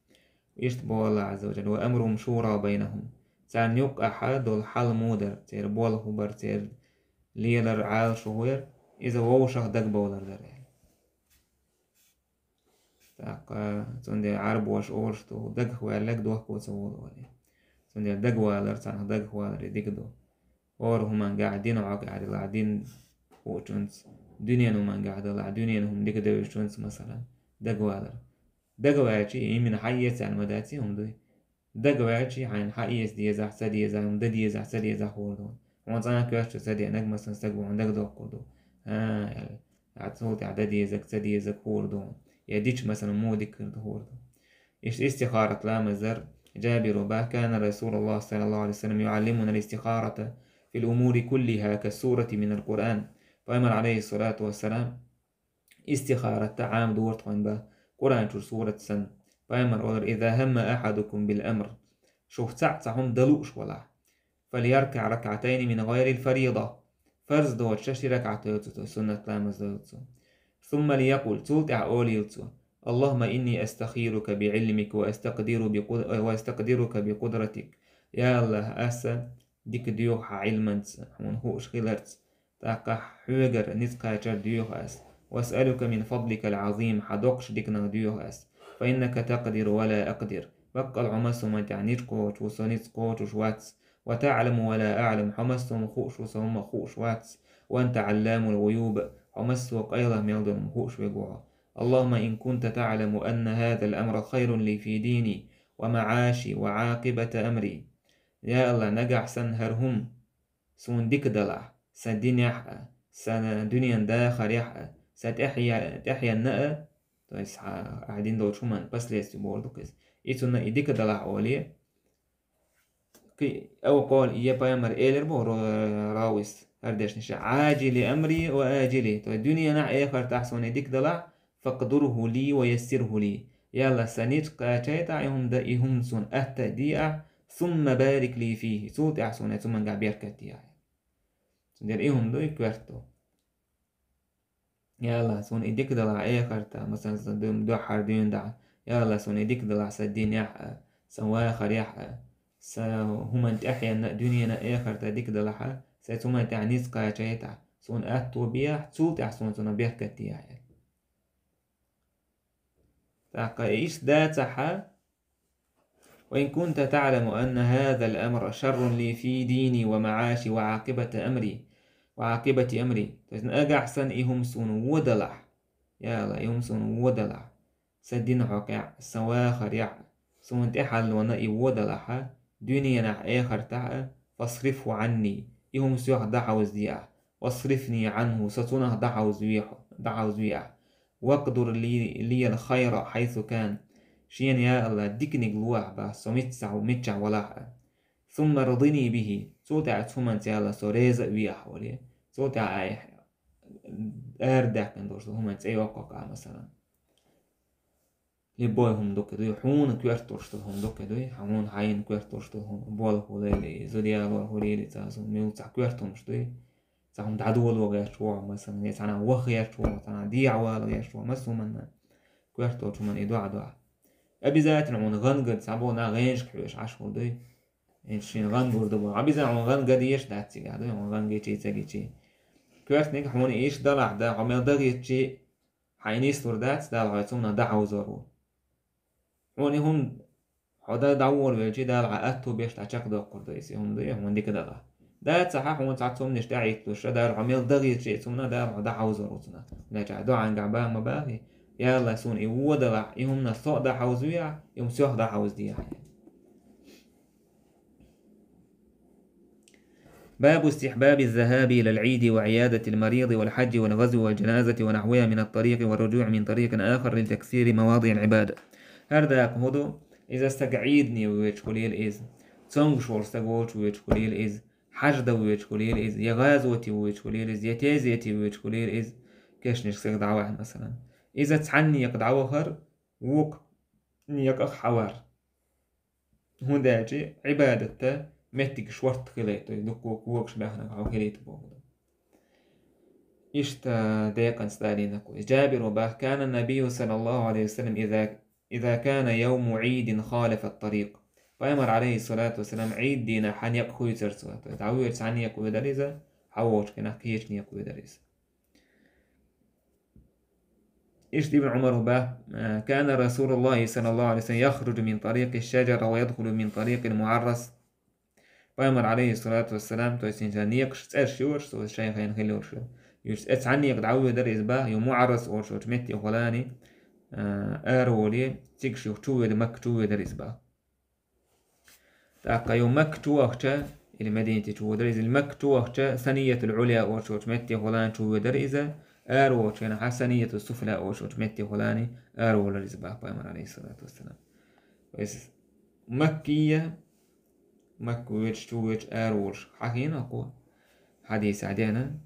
Иштта боху АллахӀ Ӏазза ва Жалла: «وأمرهم شورى بينهم». Царна юккъехь долу хьал муха дара, церан болх хӀун бара, церан лелар, Ӏалашо хӀун яра, иза вовшах дагабовлар дара аьлла. ТӀаккха цундела Ӏарбоша олуш ду, дагахь ваьлларг дохко ца волу аьлла. Цундела дагавалар, царнах дагахь валар и дика ду. ХӀора хӀуманга дин хьокъехь делахь, дин хуучунца, дуьненан хӀуманга делахь, дуьненан хӀума дика девзачунца, масалан, дагавалар. Дагаваьлча, имина хьаэца аьлла ма дац и хӀума дуй. Дагаваьлча, хьайна хьаэца дезахь, ца дезахь, хӀума дан дезахь, ца дезахь хӀора ду. Хьуна цкъа а коьрта чу ца деанарг, масалан, стаг ву хьуна дагадоккхур ду. А, аьлла. Ахь цул тӀаьхьа дан дезарг, ца дезарг хӀора ду. Я дича, масалан, муха дика хир ду, хӀора ду. Иштта истихарат ламаз дар, Джабира баха: «كان رسول الله صلى الله عليه وسلم يعلمنا الاستخارة في الأمور كلها كالسورة من القرآن». Пайхамар, Ӏалайхиссалату вассалам, истихарат Ӏамадора тхуна баха, Къуръан чуьра сурат санна. Пайхамар олура: «إذا هم أحدكم بالأمر». Шух цхьаъ цхьа хӀума дан лууш валахь, «فليركع ركعتين من غير الفريضة». Фарз доцуш ши ракаӀат дойла цо, суннат ламаз дойла цо. «ثم ليقل», цул тӀаьхьа олийла цо: «اللهم إني أستخيرك بعلمك وأستقدر بقد-، وأستقدرك بقدرتك». Я АллахӀ, аса дика доьху хьан Ӏилманца, хьуна хууш хиларца. ТӀаккха хьоьгара ницкъ кхачар доьху ас. «وأسألك من فضلك العظيم», хьан доккхачу диканах доьху ас. «فإنك تقدر ولا أقدر». Баккъал хьо массо а хӀуманна тӀехь ницкъ кхочуш ву, со ницкъ кхочуш вац. «وتعلم ولا أعلم», хьо массо а хӀума хууш ву, со хӀумма хууш вац. «وأنت علام الغيوب», хьо массо а къайлаха мел долу хӀума хууш верг ву хьо. «اللهم إن كنت تعلم أن هذا الأمر خير لي في ديني ومعاشي وعاقبة أمري». Я АллахӀ, нагахь санна хӀара хӀума суна дика далахь, сан динехь а, сан дуьненан дахарехь а, сан тӀаьхье-, тӀаьхьенна а, то есть, хьан, ахь дина долчу хӀуманан последствие бохург ду-кх иза. И цунна и дика далахь олий, кхин а, أو قال, я пайхамар элира боху ро-, равис, хӀара дешнаш: «عاجل أمري وآجله», то есть дуьненахь а, эхартахь а суна и дика далахь, «فاقدره لي ويسره لي». Я АллахӀ, сан ницкъ кхачайтахь и хӀума дан, и хӀума суна атта а де ахь, «ثم بارك لي فيه», цул тӀаьхьа суна цу хӀуманга беркат де ахь. Цундела и хӀума ду и коьрта ду. Я АллахӀ, суна и дика далахь эхартахь, масалан, сан дуьм-, дуьххьара дуьйна дахьа. Я АллахӀ, суна и дика далахь сан динехь а, сан вахарехь а, сан хӀуманан тӀаьхьенна а, дуьненан а, эхартан а дика далахь а, сан цу хӀуманна тӀехь ницкъ кхачайтахь, суна атто бе ахь, цул тӀаьхьа суна цунах беркат де ахь, аьлла. ТӀаккха иштта дацахь а: «وإن كنت تعلم أن هذا الأمر شر لي في ديني ومعاشي وعاقبة أمري، وعاقبة أمري». То есть, нагахь санна и хӀума суна вон далахь, я АллахӀ, и хӀума суна вон далахь, сан дина хьокъехь а, сан вахарехь а, суна тӀаьхьаллона и вон далахь а, дуьненахь а, эхартахь а, «فاصرفه عني», и хӀума соьх дӀахьовзаде ахь, «واصرفني عنه», со цунах дӀахьовзаве хьо, дӀахьовзаве ахь. «واقدر لي، لي الخير حيث كان». Шена, я АллахӀ, диканиг ло ахь боху, со миччахь, миччахь валахь а. «ثم ارضني به», цул тӀаьхьа цу хӀуманца, я АллахӀ, со реза а ве ахь, олий. Цул тӀаьхьа айхьа арадаьккхина долуш долу хӀуманан цӀе йоккху-кх ахь, масалан. Любой хӀума дукха дуй, хьуна коьрта долуш долу хӀума дукха дуй, хьуна хьайна коьрта долуш долу хӀума, болх хуьлийла, зуда ялор хуьлийла, цхьа хӀума, муьлхха цхьа коьрта хӀумаш дуй. Цхьа хӀума дӀадоло гӀерташ вогӀу, масалан, я цхьанхьа ваха гӀерташ вогӀу, цхьанхьа дехьа вала гӀерташ вогӀу, массо хӀуманна, коьрта долчу хӀуманна и дуьхьа дуьхьа. Обязательно хьуна гӀан ган, цхьаболу нах гӀенашка хьоьжуш Ӏаш хуьлу дуй. ХӀинца шена гӀан гур ду боху. Обязательно хьуна гӀан ган дезаш дац цигахь дуй, хьуна гӀан гичи, ца гичи. Коьртаниг хьуна иштта далахь, да, хьо мел дан гӀертачи, хьайна нислур дац, Дала хьо цунна дӀахьовзор ву. Хьуна и хӀума хьо дан дӀаволавелчи, Дала хьан аьтту беш дӀачекхдоккхур ду иза, и хӀума ду, и хӀума дика дала. Дац хьан хьуна цхьа цумнаш тӀаьхьахӀитталуш, Дала хьо мел дан гӀертачи, цунна Дала хьо дӀахьовзор ву цунах. Леча дуьхьангахь бан ма бахи, я АллахӀ, суна и вон далахь, и хӀуманах со а дӀахьовзавехьа, и хӀума соьх дӀахьовзадехьа. باب استحباب الذهاب إلى العيد وعيادة المريض والحج والغزو والجنازة ونحوها من الطريق والرجوع من طريق آخر لتكثير مواضع العبادة. ХӀара дакъа хӀун ду? Иза стаг Ӏийдане воьдуш хуьлийла иза, цомгуш волу стаг волчу воьдуш хуьлийла иза, хьаж дан воьдуш хуьлийла иза, я гӀазоте воьдуш хуьлийла иза, я тезете воьдуш хуьлийла иза, кешнашка стаг дӀавахьа, масалан. Иза цхьана некъа дӀавахар, вукху некъах хьавар. ХӀунда аьлча Ӏибадатта меттигаш ворта хилийта, то есть дуккха когаш баьхнарг хьо хилийта боху. Иштта декъанца далийна кху. Джабира бах: كان النبي صلى الله عليه وسلم إذا، إذا كان يوم عيد خالف الطريق. Пайхамар, алейхиссалату вассалам, Ӏийд дийнахь хьан некъ хуьйцура цо. То есть дӀавоьдуш цхьана некъа воьдура иза, хьавогӀучу хенахь кхечу некъа воьдура иза. Иштта Ибн Ӏумара бах: كان رسول الله صلى الله عليه وسلم يخرج من طريق الشجرة ويدخل من طريق المعرس. Пайхамар, алейхиссалату вассалам, то есть хӀинца некъаш цӀераш йолуш, цо шайн хенахь хилла йолуш. Юьртаца цхьана некъа дӀавоьдура иза бах, ю МуӀаррас олуш йолчу метте хуьлийла, а, араволий, цигахь юха чувоьду, Макка чувоьдура иза бах. ТӀаккха ю Макка чу вахча, или Мадинате чу воьдура иза, или Макка чу вахча, Саниятул Ӏуля олуш йолчу метте хуьлийла чувоьдура иза, араволучу хенахь Саниятус Суфля олуш йолчу метте хуьлийла араволура иза бах Пайхамар, алейхиссалату вассалам. То есть Маккийя, Макка воьдуш, чу воьдуш, араволуш хьахийна кху хьадисехь деана.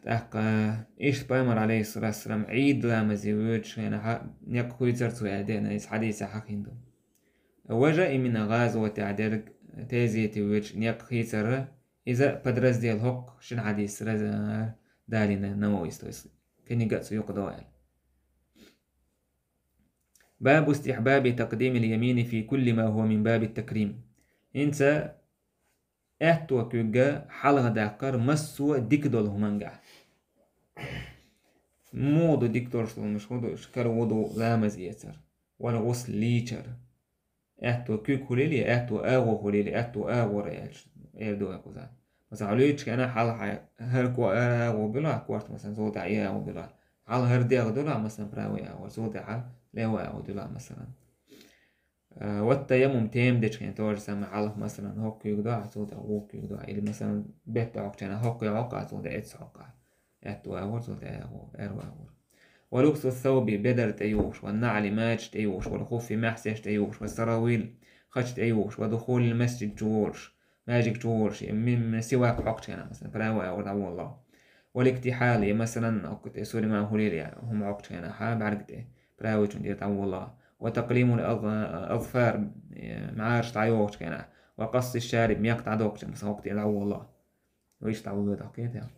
ТӀаккха иштта Пайхамар, алейхиссалату вассалам, Ӏийд ламазе воьдуш хенахь некъ хуьйцура цо аьлла деана, иза хьадисехь хьахийна ду. Важа именно гӀазотехь дерг, тезете воьдуш некъ хийцара, иза подраздел хӀокху шина хьадисера далийна Нававис, то есть книга а цу юкъа ду аьлла. باب استحباب تقديم اليمين في كل ما هو من باب التكريم. ХӀинца аьтто куьг хьалха даккхар массо а дика долу хӀумангахь. Муха ду дика долуш хӀуманаш, хӀун ду уьш? Кара вуду, ламаз эцар, вал гӀусл, лийчар. Аьтто куьг хуьлийла, аьтто агӀо хуьлийла, аьтто агӀора аьлча, эр ду вай кхузахь. Масала, хьо луьйчу хенахь хьалха хӀара ко-, хӀара агӀо буьлахь корта, масалан, цул тӀаьхьа и агӀо буьлахь. Хьалха хӀара дегӀ дуьлахь, масалан, правый агӀор, цул тӀаьхьа левый агӀо дуьлахь, масалан. А, вот таяммум тема дечу хенахь то же самое, хьалха, масалан, хӀокху куьйга дуьлахь, цул тӀаьхьа вукху куьйга дуьлахь. Или, масалан, бетта хьокхучу хенахь хӀокху хьокху, цул тӀаьхьа эццахь хьокху. Аьтто агӀор, цул тӀаьхьа агӀор, аьрру агӀор. ولبس الثوب, бедар тӀеюхуш, والنعل, мачаш тӀеюхуш, والخف, маьхьсеш тӀеюхуш, والسراويل, хача тӀеюхуш, ودخول المسجد, чу волуш, маьждиг чу волуш, я мин, мин сивак хьокхучу хенахь, масалан, правый агӀор дӀаволлахь. والاكتحال, я, масалан, хӀокху тӀе сурим хуьлийла, я хӀума хьокхучу хенахь, хьан бӀаьрга тӀе, правыйчун тӀера дӀаволлахь. وتقليم الأظ-, الأظفار, я мӀараш дӀайохучу хенахь. وقص الشارب, мекх дӀадоккхучу, масалан, хӀокху тӀера дӀаволлахь. Вайша дӀаволлахь, дӀакхета.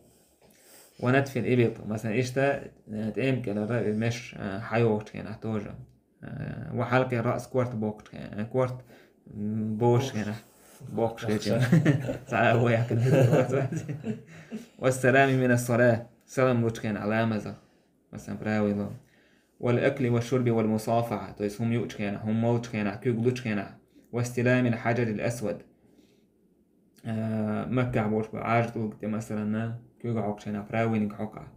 ونتف الإبط, масалан, иштта, э, тӀема кӀелара меш, э, хьайохучу хенахь тоже. Э, وحلق الرأس, корта боккхучу хенахь, э, корта, м, бохучу хенахь. Боккхуш хилча. Цхьа а вай хӀокхуьнан. والسلام من الصلاة, салам лучу хенахь ламазах. Масалан, правый ло. والأكل والشرب والمصافحة, то есть хӀума юучу хенахь, хӀума молучу хенахь, куьг лучу хенахь. واستلام الحجر الأسود. А, Маккахь болуш бу Ӏажа тӀулга тӀе, масалан, куьг хьокхучу хенахь, правыйниг хьокхахь.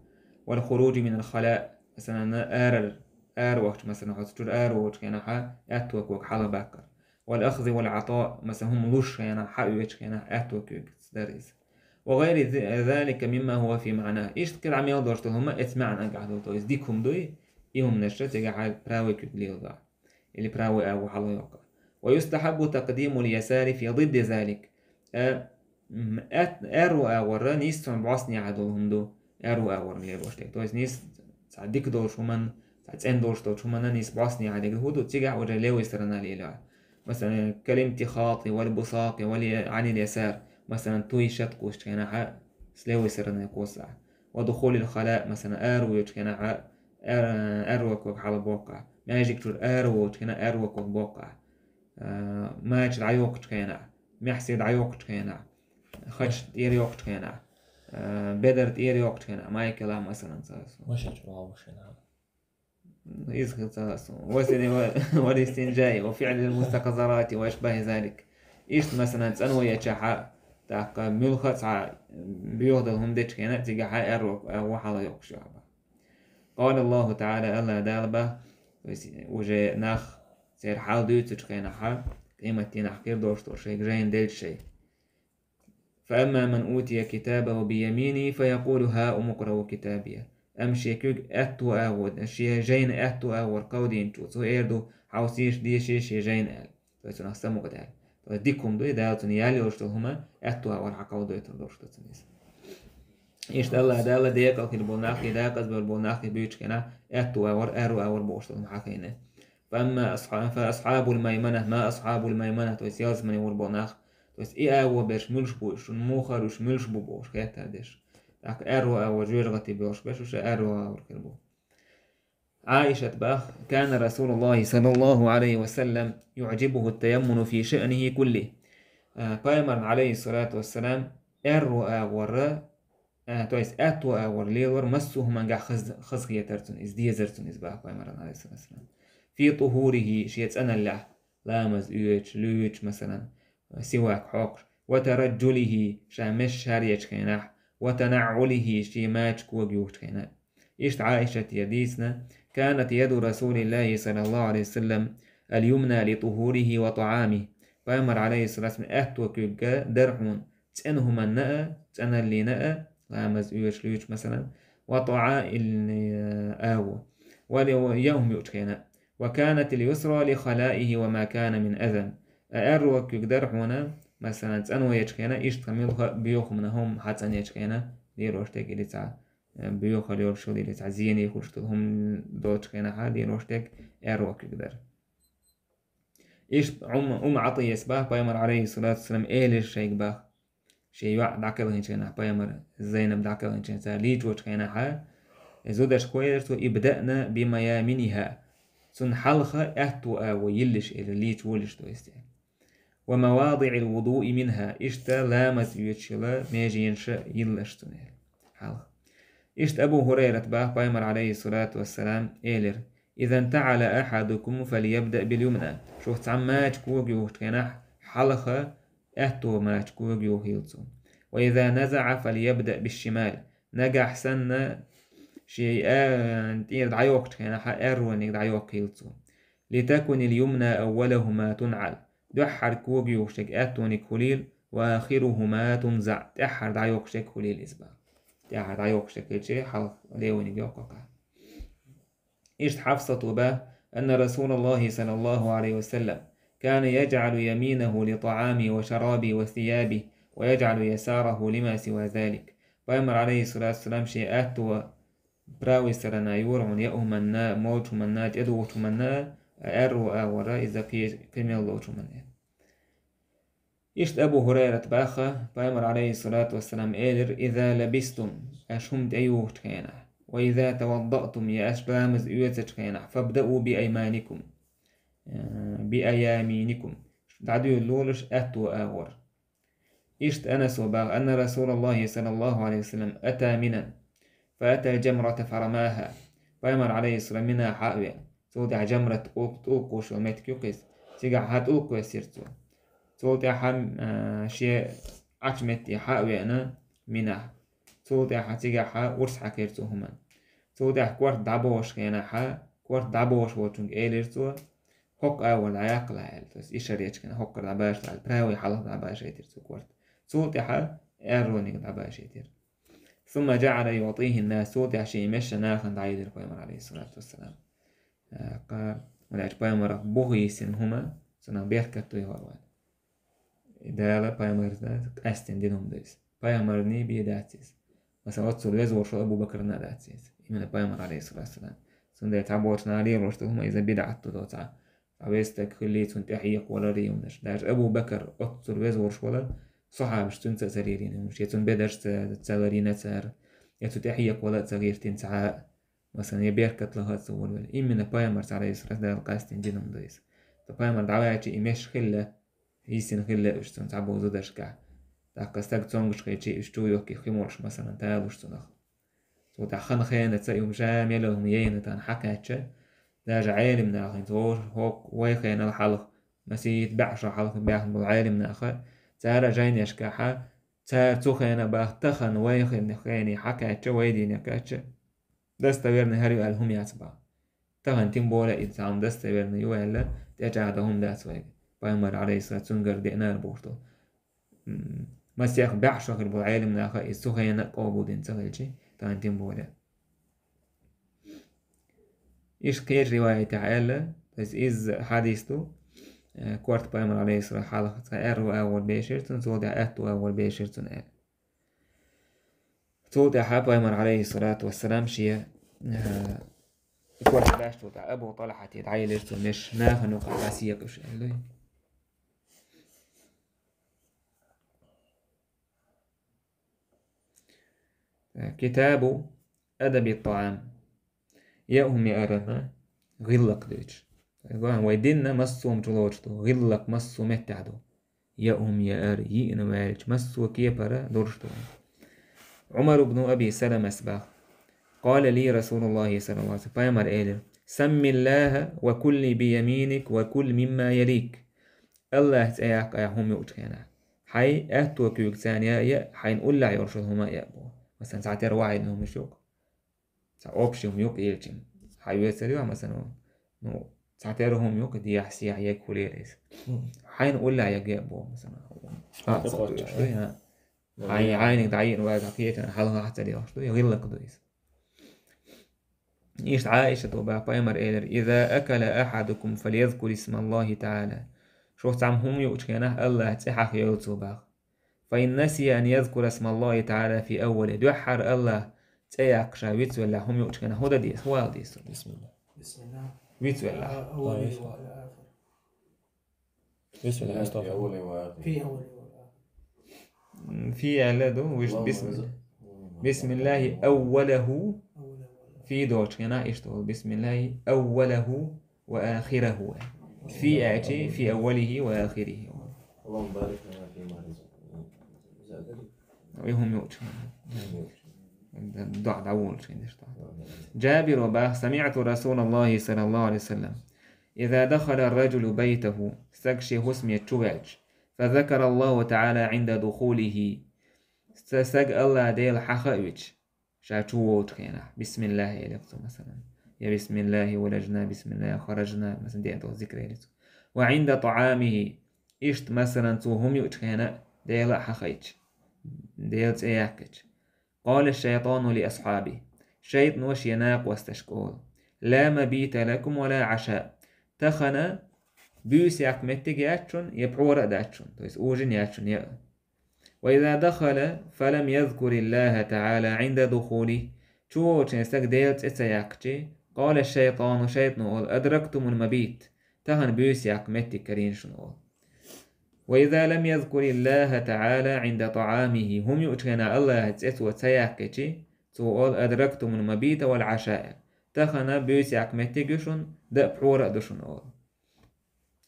والخروج من الخلاء, масалан, арара, ара вахча, масалан, хьо цу чуьра ара волчу хенахь, аьтто куьг хьалха баккхар. والأخذ والعطاء, масалан, хӀума луш хенахь, хьаоьцучу хенахь, аьтто куьг дара иза. وغير ذ-، ذلك مما هو في معناه. Иштта кхидӀа мел долуш долу хӀума эцу маьӀнагахь долу, то есть дика хӀума дуй, и хӀуманаш цигахь правый куьг леладахь. Или правый агӀо хьалха йоккхахь. ويستحب تقديم اليسار في ضد ذلك. Э, м, аьт-, аьрру агӀор нийсса бӀостанехьа долу хӀума ду, аьрру агӀор лелош дерг. То есть нийсса цхьа дика долуш хӀуманна Цхьа цӀена долуш долчу хӀуманна нийса бӀостанехьа дерг хӀун ду, цигахь уже левый сторона лелахь. Масалан, калимтихати вал бусакъи вал я-, гӀанил ясар. Масалан, туй шаткъучу хенахь, с левый стороны кхоссахь. Ва духулил хала, масалан, аравоьдучу хенахь, ар-, аьрру ког хьала боккхахь. Маьждиг чуьра аравоьдучу хенахь, аьрру ког боккхахь. А, мача дӀайоккхучу хенахь, маьхьсий дӀайоккхучу хенахь, хача тӀера йоккхучу хенахь, а, бедар тӀера йоккхучу хенахь, майкалахь, масалан, цхьа. Ваша чуьра вовшина. Иза хила ца хасу. Ва сири ва, ва истинжаи, ва фи'лил мустахазарати, ва ашбахи залик. Иштта, масалан, цӀано ечахьа, тӀаккха муьлхха а цхьа боьха долу хӀума дечу хенахь, цигахьа аьрру, аьрру хьала йоккхуш ю хьаба. Къала Аллаху Та'ала, Алла Дала бах, то есть уже нах церан хьал дуьйцучу хенахьа, къематдийнахь хир долуш долу шайга жайна делча шай. Фа амма ман утия китабаху би яминихи, фа якъулу: «Ха умукърау китабия». Амма шен куьг аьтту агӀо, шен жайна аьтту агӀор кховдийначо, цо эр ду: «Хьовсийша, дешийша шен жайна», аьлла. То есть цунах самукъа даьлла. То есть дика хӀума ду, и Дала цунна ял йолуш долу хӀума аьтту агӀор хьакховдойтур долуш ду цунна иза. Иштта Алла Дала декъал хир болу нах, и декъазбар болу нах, и буьйцу хенахь, аьтту агӀор, аьрру агӀор бохуш долу хӀума хьахийна. Фа амма асхьа-, фа асхьабул маймана, ма асхьабул маймана, то есть ялсамане гӀур болу нах, то есть и агӀо берш муьлш бу, шуна муха уьш муьлш бу бохуш хеттар деш. ТӀаккха аьрру агӀор жоьжахати боьлхуш берш, уьш аьрру агӀор хир бу. Ӏаишат бах: «Кана Расулуллахи саллаллаху алейхи ва саллям юъжибуху тайаммуну фи шаънихи кулли». А, Пайхамарна, алейхиссалату вассалам, аьрру агӀорра, а, то есть аьтту агӀор лелор массо а хӀумангахь хаза, хаза хетар цунна, иза дезар цунна, иза бах Пайхамарна, алейхиссалату вассалам. Фи тухурихи, шен цӀаналлехь, ламаз оьцуш, луьйчу, масалан, сивак хьокхуш, ва тараджулихи, ша меш шаръечу хенахь, ва танаъулихи, шен мача кога юхучу хенахь. Иштта Ӏаишатера дийцина: «Канат яду Расулиллахи саллаллаху алейхи ва саллям аль-юмна ли тухурихи ва таамихи». Пайхамар, алейхиссалату вассалам, аьтту куьг дара хьуна цӀена хӀуманна а, цӀаналлина а, ламаз оьцуш, луьйчу, масалан, ва таа-, ил-, агӀо. Ва ли-, ва яхӀум юучу хенахь. «Ва канат иль-юсра ли халаихи ва ма кана мин азан». А аьрру куьг дара хьуна, масалан, цӀано ечу хенахь, иштта муьлхха а боьха хӀума, хӀума хьацӀанъечу хенахь, лелош дерг или цхьа, э, боьха йолуш йолу или цхьа зене хуьлуш долу хӀума долчу хенахь, лелош дерг аьрру куьг дара. Иштта Ум-, Умма Ӏатияс бах, Пайхамар, алейхиссалату вассалам, элира шайга бах. Шен йоӀ дӀакхелхинчу хенахь, Пайхамар, Зайнаб дӀакхелхинчу хенахь, цара лийчочу хенахьа, зудашка хӀун элира цо: «Ибдаъна би маяминиха». Цунна хьалха аьтту агӀо йиллиш элира, лийча волуш, то есть. «Ва мавадиъил вудуи минха», иштта ламаз оьцуш йолу меженаш йиллаш цунна элира. Хьалха. Иштта Абу ХӀурайрат бах, Пайхамар, алейхиссалату вассалам, элира: «Иза нтаӀала ахьадукум фальябдаъ биль-юмна». Шух цхьамма мача кога юхучу хенахь, хьалха аьтту мача кога юхийла цо. «Ва иза назаӀа фальябдаъ бишшималь». Нагахь санна шен а-, тӀера дӀайоккхучу хенахь, аьррониг дӀайоккхийла цо. «Литакуниль-юмна аввалахума тунӀаль». Дуьххьара кога юхуш дерг аьттониг хуьлийла, «ва ахирухума тунзаӀ», тӀаьххьара дӀайоккхуш дерг хуьлийла иза бах. ТӀаьххьара дӀайоккхуш дерг хилча, хьалха левиниг йоккху кхаъ. Иштта Хьафсата бах: «Анна Расулаллахи саллаллаху алейхи ва саллям кана яджӀалу яминаху ли таамихи ва шарабихи ва сиябихи, ва яджӀалу ясараху лима сива залик». Пайхамар, алейхиссалату вассалам, шен аьтту правый сторона йора хьуна яа хӀуманна, молчу хӀуманна, тӀедухучу хӀуманна, а аьрру агӀора иза кхе-, кхин мел долчу хӀуманна. Иштта Абу ХӀурайрат баха, Пайхамар, алейхиссалату вассалам, элира: «Иза лабистум», аша хӀума тӀеюхучу хенахь, «ва иза таваддаътум», я аша ламаз оьцучу хенахь, «фабдаъу би айманикум», э, «би аяминикум», дӀадуьйла лолаш аьтту агӀор. Иштта Анаса баха: «Анна Расулаллахи саллаллаху алейхи ва саллям ата Минан, фа ата аль-джамрата фарамаха». Пайхамар, алейхиссалам, Мина хьа а веана. Цул тӀаьхьа Джамрат тӀулг-, тӀулг кхуш йолу меттиг ю кхиза. Цигахь хьа тӀулг кхоьссира цо. Цул тӀаьхьа, а, шен Ӏачу метте хьа а веана Минахь. Цул тӀаьхьа цигахь хьа урс хьаькхира цо хӀуманна. Цул тӀаьхьа корта дӀабохуш хенахь хьа, корта дӀабохуш волчуьнга элира цо: «ХӀокху агӀор дӀаяккхалахь», аьлла. То есть, ишар ечкина хӀокхура дӀабашалахь аьлла, правый хьалха дӀабашийтира цо корта. Цул тӀаьхьа аьррониг дӀабашийтира. «Сумма джаӀала юътихин-нас», цул тӀаьхьа шен мешан нахана дӀайиллира Пайхамар, алейхиссалату вассалам. Э, кха-, хӀунда аьлча Пайхамарах бух йисина хӀума, цунах беркат ду и хӀора вайн. И Дала Пайхамарна къаьстина дина хӀума ду иза. Пайхамарний бен дац иза. Масала, оццул веза волуш волу Абу Бакарна а дац иза. Именно Пайхамар, алейхиссалату вассалам. Цундела цхьаболчу наха лелош ду хӀума иза бидӀат ду доцахь. Цхьа веза стаг хилли, цунна тӀехьекха валар а юмнаш. Даже Абу Бакар оццул веза волуш валар, сахьабаш цуьнца а ца лерина юмнаш. Я цунна бедарш ца, ца ларина цара, я цу тӀехьекха вала а ца гӀиртина цхьа а, масалан, я беркат лаха а ца волавелла. Именно пайхамарца, алейхиссалату, Дала къастийна дина хӀума ду иза. Ткъа пайхамар дӀаваьлча и меш хилла, йисина хилла уьш цунна цхьаболу зударшкахь. ТӀаккха стаг цомгуш хилча, уьш чу йохкий хи молуш, масалан, талуш цунах. Цул тӀаьхьа хан хенаца и хӀума ша мелла хӀума яйна тахана хьакхаьчча, даже Ӏелим нахана, цо хӀокху вай хенал хьалха, масийтта бӀе шо хьалха баьхна болу Ӏелим наха, цара а жайнешкахьа, цара цу хена баха тахана вай хенах хений хьакхаьчча, вай дийне кхаьчча, достоверный хӀара ю аьлла хӀума яц баха. Тахана тем более иза цхьа хӀума достоверный ю аьлла, тӀечӀагӀдан хӀума дац вайга. Пайхамар, алейхиссалату, цуьнгара деънара бохуш долу. М, масех баьӀ шо хир болу Ӏелим наха иза цу хенахь а къобалдина ца хилчи, тахана тем более. Иштта кхечу риваятехь аьлла, то есть иза хьадис ду, э, корта пайхамар, алейхиссалату, хьалха цкъа аьрру агӀор бешира цунна, цул тӀаьхьа аьтту агӀор бешира цунна аьлла. Цул тӀаьхьа пайхамар, алейхиссалату вассалам, шен, э, корта баьшчул тӀаьхьа Абу ТӀалхьате дӀаелира цу меш, нахана юкъахь дӀасекъаш аьлла. Китабу адаби тӀаам. Яа хӀума яаран гӀиллакх дуьйцуш. Вай динна массо а хӀума чулоцуш ду, гӀиллакх массо а меттехь ду. Яа хӀума яар, йиъна ваьлча, массо а кепара долуш ду. Ӏумар ибн Аби Саламас баха: «Къала ли Расулуллахи саллаллаху алейхи ва саллям», пайхамар элира: «Саммиллаха ва кулли бияминик ва кул мимма ялик». Аллахь цӀе яккха хӀума юучу хенахь. Хьайн аьтто куьйга царна яа, яа, хьайна уллехь йолуш йолу хӀума а яа боху. Масалан, цхьатерра вахьийна хӀумаш ю-кх. Цхьа общий хӀума ю-кх, элчина. Хьайн вецар ю, масалан, ну, цхьатерра хӀума ю-кх, дехьа-сехьа ерг хӀун лера иза. Хьайна уллехь ерг яа боху, масалан. Хьайн, хьайниг дӀайина вазахь кхетарна хьалха ца лелош ду, я гӀиллакх ду иза. Иштта Ӏаишата баха, пайхамар элира: «Иза акала ахьадукум фальязкур исмаллахи та'ала». Шух цхьамма хӀума юучу хенахь Аллахь цӀе хьаха йойла цо баха. «Фа ин насия ан язкура исмаллахи та'ала фи аввали». Дуьххьара Аллахь цӀе яккха ша вицвеллехь хӀума юучу хенахь хӀун дан деза, хӀун ала деза? Бисмилла. Вицвеллехь. Висмилла. Фи аьлла ду, вуьш бисмилла. Бисмиллахи аввалаху. Фи долчу хенахь иштта волу. Бисмиллахи аввалаху ва ахираху. Фи аьлчи, фи аввалихи ва ахирихи. Аллахумма барик лана фима разакътана. И хӀума юучу. ДоӀа дӀаволучу хенахь иштта. Джабир ва баха: «Сами'ту Расулаллахи саллаллаху алейхи ва саллям. Иза дахала ар-раджулу байтаху». Стаг шен хӀусаме чу ваьлча. «Фазакара Аллаху та'ала 'инда духулихи». Ца саг Аллах Дела хьахаавича, ша чу волчу хенахь, бисмиллахи элира цо, масалан. Я бисмиллахи валажна, бисмиллахи харажна, масалан, деа долу зикр элира цо. «Ва 'инда та'амихи», иштта, масалан, цо хӀума юучу хенахь Дела а хьахайча, Дела цӀе яьккхича. «Къала шайтану ли асхьаби». ШайтӀано шен накъосташка олу: «Ла мабита лакум ва ла 'аша». Тахана буьйса яккха меттиг яц шуна, я пхьора а дац шуна, то есть ужин яц шуна, я. «Ва иза дахала фалам язкуриллаха та'ала 'инда духули». Чу волчу стаг Дела цӀе ца яьккхичи, къала шайтану, шайтӀано олу: «Адрактумул мабит». Тахана буьйса яккха меттиг карийна шуна олу. «Ва иза лам язкуриллаха та'ала 'инда та'амихи». ХӀума юучу хенахь Аллахь цӀе цо ца яьккхичи, цо олу: «Адрактумул мабита вал 'ашаа». Тахана буьйса яккха меттиг ю шуна, даа пхьора а ду шуна олу.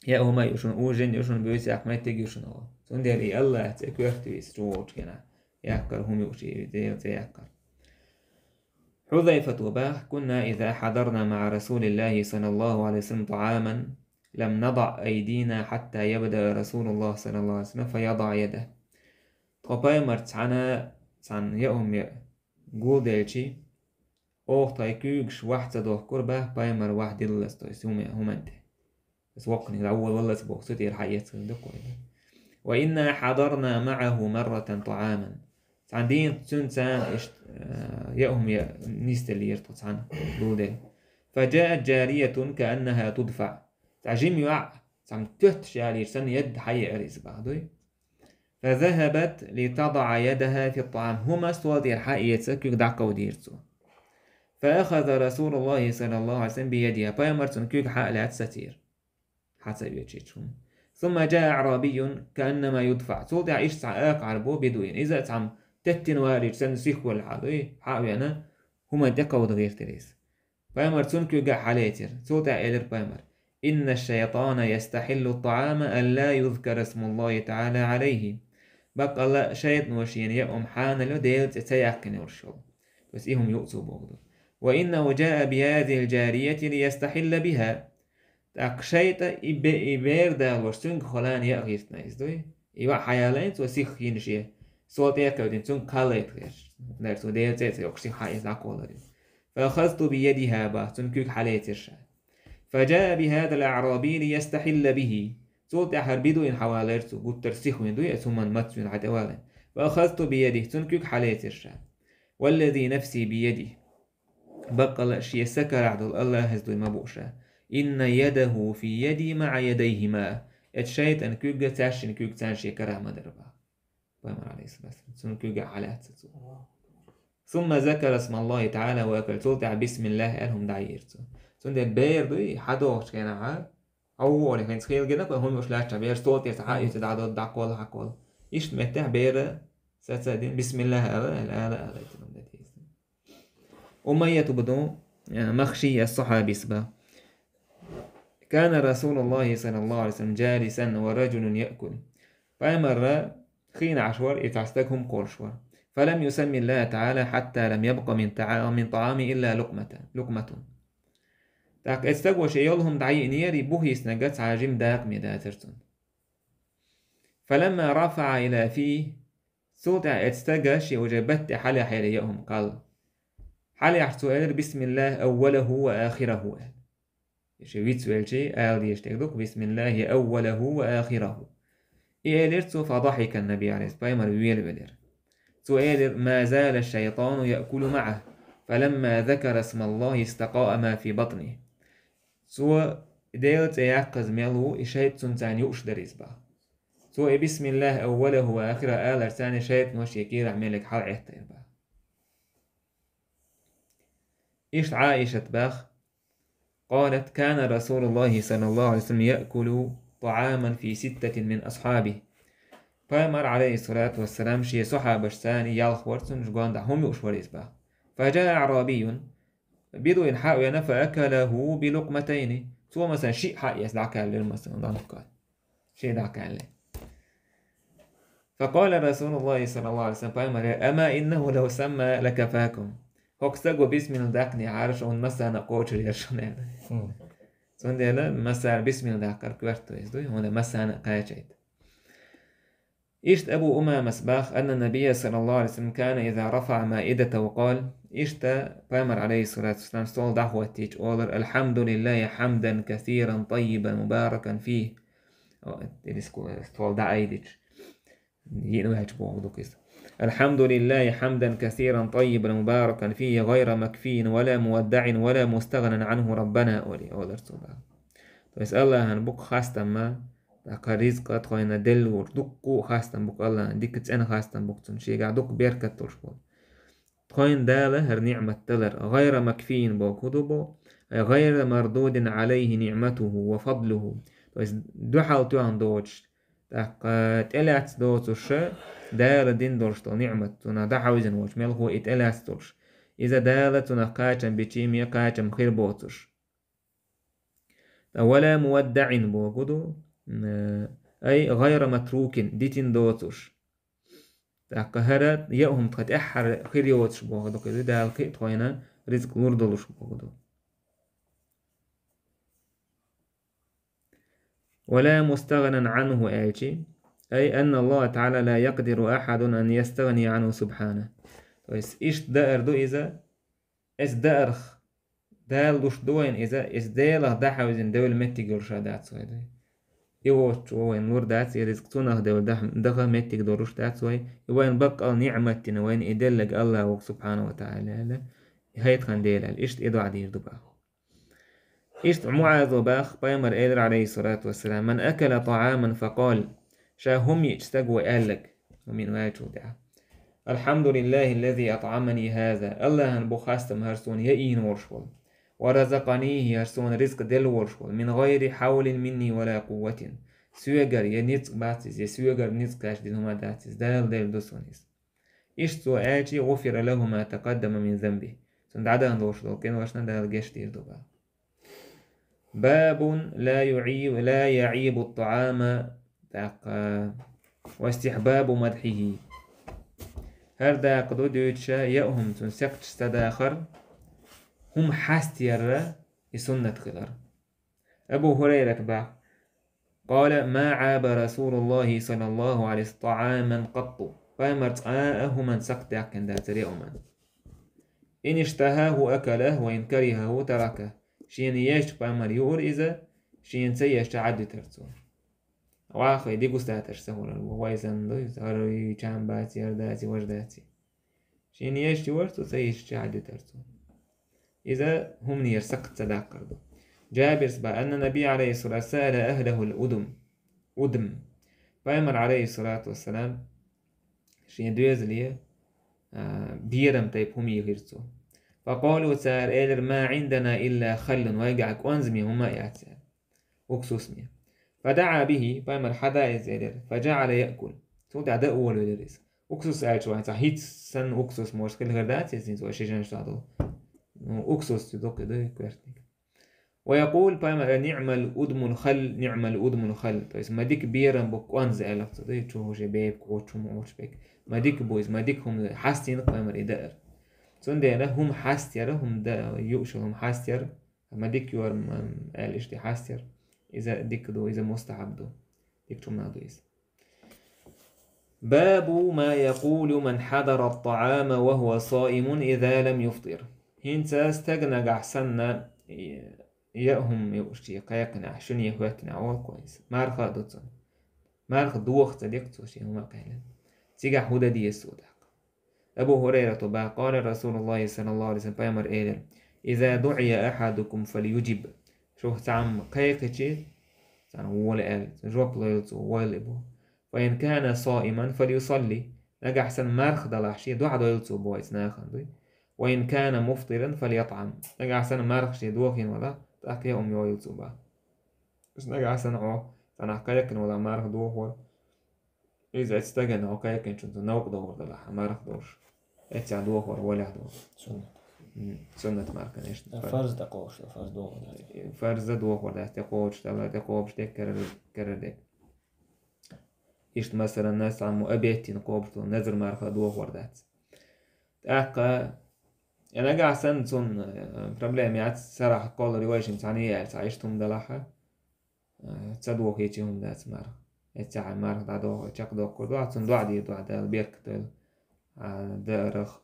Я хӀума ю шуна, ужин ю шуна, буьйса яккха меттиг ю шуна олу. Цундела и Аллахь цӀе коьрта вийца чу волчу хенахь, яккхар хӀума юучу Дела цӀе яккхар. Хьузайфата баха: «Кунна иза хьадарна ма'a Расулиллахи саллаллаху алейхи ва саллям та'аман, лам надаӀ айдина хьатта ябда'a Расулуллах саллаллаху алейхи ва саллям фа ядаӀа ядаху». Тхо пайхамарца цхьана, цхьана яа хӀума яа гулделчи, оха тхайн куьйгаш вахь ца дохкура баха пайхамар вахь диллалц, то есть хӀума, хӀуманна тӀе. Аса воккханиг дӀаволаваллаца боху, цу тӀера хьаэцна дукха вай. «Ва инна хьадарна маӀаху марратан таӀаман». Цхьана дийнахь цуьнца царна иштта, э, яа хӀума яа нисделлера тхо цхьана гулделла. «Фа джаат джариятун кааннаха тудфаӀ». Цхьа жима йоӀ, цхьамма тоьтташ ялийча санна, ядда хьаеара иза баха дуй. «Фа захабат ли тадаӀа ядаха фи таӀам». ХӀума стол тӀера хьаэца, куьг дӀакховдийра цо. فأخذ رسول الله صلى الله عليه وسلم بيدها, пайхамар цун куьг хьа а лаьцна сацийра. Хьа ца оьцуш хӀума. ثم جاء أعرابي كأنما يدفع. Цул тӀаьхьа иштта цхьа акха Ӏарбо бедуин. Иза а цхьа теттина валийча санна сихвелла хьа дуй, хьа а вена, хӀуманна тӀекховда гӀертира иза. Пайхамар цун куьг а хьалецира. Цул тӀаьхьа элира пайхамар: إن الشيطان يستحل الطعام ألا يذكر اسم الله تعالى عليه. Баккъалла а шайтӀано шена яа хӀума хьанал йо Делан цӀе ца яьккхина йолуш йолу. То есть и хӀума юа цо боху ду. وإنه جاء بهذه الجارية ليستحل بها. ТӀаккха шайтӀа и бе-, и бер далош, цуьнга холана яа гӀиртина иза дуй. И ваӀ хьаялайна цо сих йина шен, сол тӀе а кхевдина, цуьнга кхаллайта гӀерташ. Нара цо Делан цӀе а ца йоккхуш, сих хьа иза дӀакхоллар иза. فأخذت بيدها, бах, цун куьг хьалецира ша. فجاء بهذا الأعرابي ليستحل به. Цул тӀаьхьа хӀара бедуин хьавалийра цо, гуттар сихвина дуй, оцу хӀуманна мацвина хьа тӀевалийна. فأخذت بيده, цун куьг хьалецира ша. والذي نفسي بيده. Баккъалла а шен са карахь долу АллахӀаца дуй ма буу ша. إن يده في يدي مع يديهما. Эцу шайтӀан куьг а цаьршинна куьг царна шен карахь ма дара, бах. Пайхамар, алейхиссалату вассалам, цуьнан куьг а хьалаьцна цо. ثم ذكر اسم الله تعالى وأكل. Цул тӀаьхьа бисмиллахӀ аьлла хӀума дӀайийра цо. Цундела бер дуй, хьадогӀучу хенахь, хьо ву олий, хӀинца хийла гина, кху хӀума юуш лаьттача бер стол тӀера хьаийца дӀадо, дӀакхолла, хьакхолла. Иштта меттехь бера саца а дина, бисмиллахӀ ала, ала, ала, ала, ала, ала. Умайят ибн, э, Махший ас-сахьабис бах. كان رسول الله صلى الله عليه وسلم جالسا ورجل يأكل. Пайхамар хиъна Ӏаш вара, и цхьа стаг хӀума кхоллуш вара. فلم يسم الله تعالى حتى لم يبق من طعام، من طعام إلا لقمة، لقمة. ТӀаккха эцу стага шен йолу хӀума дӀайиънера, и бухийснарг цхьа жима дакъа ме дацара цунна. فلما رفع إلى فيه. Цул тӀаьхьа эцу стага шен уже батта тӀе хьалаяьхьира яа хӀума кхалла. Хьалаяьхьча цо элира: بسم الله أوله وآخره, аьлла. И шен вицвелчий ала дезаш дерг ду-кх: بسم الله أوله وآخره. И элира цо, فضحك النبي عليه الصلاة والسلام, пайхамар велавелира. Цо элира: ما زال الشيطان يأكل معه، فلما ذكر اسم الله استقاء ما في بطنه. Цо Делан цӀе яккхаза мел ву, и шайтӀа цунна царна юуш дара иза, бах. Цо и бисмиллахӀ أوله وآخره аларца царна шайтӀано шен кийрахь мел ерг хьалаӀеттайра, бах. Иштта Ӏаишат бах: قالت: كان رسول الله صلى الله عليه وسلم يأكل طعاما في ستة من أصحابه. Пайхамар, алейхиссалату вассалам, шен сахьабашца ялх вара цунна, уьш гондахь хӀума юуш вара иза, бах. فجاء أعرابي, бедуин хьа а вена, فأكله بلقمتين. Цо, масалан, шиъ хьаэца дӀакхаьллира, масалан, дӀа-, шиъ дӀакхаьллира. فقال رسول الله صلى الله عليه وسلم, пайхамар: أما إنه لو سمى لكفاكم. ХӀокху стага бисмилла даккхинехьара, шуна массарна а кхочур яра шуна, аьлла. Хм. Цундела массара бисмилла даккхар коьрта веза дуй, хӀунда массарна а кхачайта. Иштта Абу Умамас бах: أن النبي صلى الله عليه وسلم كان إذا رفع مائدته قال. Иштта пайхамар, алейхиссалату вассалам, стол дӀахӀоттийча олар: الحمد لله حمدا كثيرا طيبا مباركا فيه. О, деррис стол дӀаайдича. Йиъна ваьлча бохург ду-кх иза. الحمد لله حمدا كثيرا طيبا مباركا فيه غير مكفي ولا مودع ولا مستغنى عنه ربنا, олий, олар цо, бах. То есть АллахӀан бу-кх хастам ма, тӀаккха ризкъа тхойна деллалур, дуккха а хастам бу-кх АллахӀан, дика цӀена хастам бу-кх цунна, шегахь дуккха беркат долуш болу. Тхойна Дала хӀара ниъмат далар, غير مكفي бохург хӀун ду боху, أي غير مردود عليه نعمته وفضله. То есть дуьхьал тоьхна доцуш, тӀаккха тӀелаьцна доцуш Дала дина долуш долу ниъмат, цунах дӀахьаьвзина волчу мелхо и тӀелаьцна долуш. Иза Дала цунах кхачам бичий, ме кхачам хир боцуш. ТӀа ولا مودع бохург ду, м, أي غير متروك, дитина доцуш. ТӀаккха хӀара яа хӀума тхан тӀаьххьара хир йоцуш бохург ду-кх иза, Дала кхин а тхойна ризкъ лур долуш бохург ду. ولا مستغنى عنه аьлчи, أي أن الله تعالى لا يقدر أحد أن يستغني عنه سبحانه. То есть иштта даар ду иза, эс даарх Дала луш ду вайна иза, эс Делах дӀахьаьвзина девлла меттиг йолуш а дац вай, дуй. И воцчо вайна лур дац и ризкъ, цунах девлла даха, даха меттиг долуш дац вай, и вайна баккъал ниъмат дина вайна и деллаг АллахӀ ву-кх, субхьанаху ва таӀала, аьлла, и хӀай тхан Дела, аьлла, иштта и доӀа дийр ду, бах. Иштта МуӀазо бах, пайхамар элира, алейхиссалату вассалам: من أكل طعاما فقال, ша хӀума йиъча стага аьлларг, хӀума йина ваьллачул тӀаьхьа. «الحمد لله الذي أطعمني هذا». АллахӀан бу хастам хӀара суна яийна волуш волу. «ورزقنيه», хӀара суна ризкъ делла волуш волу. «من غير حول مني ولا قوة». Соьгара я ницкъ бац иза, я соьгара ницкъ кхаьчдина хӀума дац иза. Дала делла ду суна иза. Иштта цо аьлча, «غفر له ما تقدم من ذنبه». Цунна дӀадахана долуш долу къиношна Дала гечдийр ду боху. «باب لا يعيب، لا يعيب الطعام», тӀаккха «واستحباب مدحه». ХӀара дакъа ду дуьйцуша, яа хӀума цунна сакхташ ца дахар, хӀума хьастаяр и суннат хилар. Абу ХӀурайрата боху: «قال: ما عاب رسول الله صلى الله عليه وسلم طعاما قط». Пайхамар цкъа а хӀуманна сакхт даьккхина дацара яа хӀуманна. «إن اشتهاه أكله وإن كرهه تركه». Шена езча пайхамар юура иза, шена ца езча Ӏадвитара цо. Ваххий дегустаторш ца хуьлура, вай санна ду иза, хӀара чам бац, яра дац, важа дац. Шена езча вара цо, ца езча Ӏадвитара цо. Иза хӀуманера сакхт ца даккхар ду. Джабирс боху: «أن النبي عليه الصلاة والسلام سأل أهله الأدم». Удм. Пайхамар, عليه الصلاة والسلام, шен доьзале, а, берам тайпа хӀума йихира цо. «فقالوا», цара элира: «ما عندنا إلا خل», вайгахь кӀонзаме хӀума а яц, аьлла. Уксусме. «فدعا به», пайхамар хьада иза элира. «فجعل يأكل». Цул тӀаьхьа дан а волавелира иза. Уксус аьлча вайн цхьа хӀинца санна уксус, может, хилла хир дац иза, хӀинца вай ши жан ша долу. Ну, уксус цу дуккхи ду, коьртниг. «ويقول», пайхамар: «نعم الأدم الخل، نعم الأدم الخل». То есть, ма дика берам бу кӀонза аьлла цо, ду, чу хӀуше бепиг, гӀучу хӀума, гӀучу бепиг. Ма дика бу иза, ма дика хӀума хьастийна пайхамар и даар. Цундела хӀума хьастаяр, хӀума да, юушал хӀума хьастаяр, ма дика йора, м, аьлла иштта хьастаяр. Иза дика ду, иза мустахьаб ду. Дика хӀума ду иза. «باب ما يقول من حضر الطعام وهو صائم إذا لم يفطر». ХӀинца стаг нагахь санна, яа хӀума юуш, кхайкхинехь, шуьне хӀоьттинехь волу кхо иза. Марха а ду цунна. Марха доха ца дикъ цо шен хӀума кхаьллина. Цигахь хӀун дан деза цо тӀаккха? Абу ХӀурайрата боху: «قال رسول الله صلى الله عليه وسلم», пайхамар элира: «إذا دعي أحدكم فليجب». Шух цхьамма кхайкхичи, царна вола аьлла, жоп лойла цо, войла и бу. «فإن كان صائما فليصلي». Нагахь санна марха далахь шен, дуьхьа дойла цо боху, иза нахана дуй. «وإن كان مفطرا فليطعم». Нагахь санна марха шен дохийна валахь, тӀаккха яа хӀума йойла цо боху. Аш нагахь санна хьо, цхьанхьа кхайкхина валахь марха дохор. Иза эцу стагана хьо кхайкхинчунца новкъа догӀур далахь, марха долуш. Эццехь дохор, валехь дохор. Суннат. М, суннат марха, конечно. А фарз тӀекхочуш, фарз дохор дац. Фарза дохор дац, тӀекхочуш, тӀала тӀекхобуш дерг, карара, карара дерг. Иштта, масалан, нас Ӏамму обед йина кхобуш долу назар марха дохор дац. ТӀаккха, я нагахь санна цунна, э, проблема яц, сарахь кхоллар вайшимма цхьаьна яьлла, цхьа иштта хӀума далахьа. Э, ца дохийчи хӀума дац марха. Эццехь марха дӀадоху, чекхдоккхур ду, цунна доӀа дийр ду, Дала беркат дойла. А, даарах,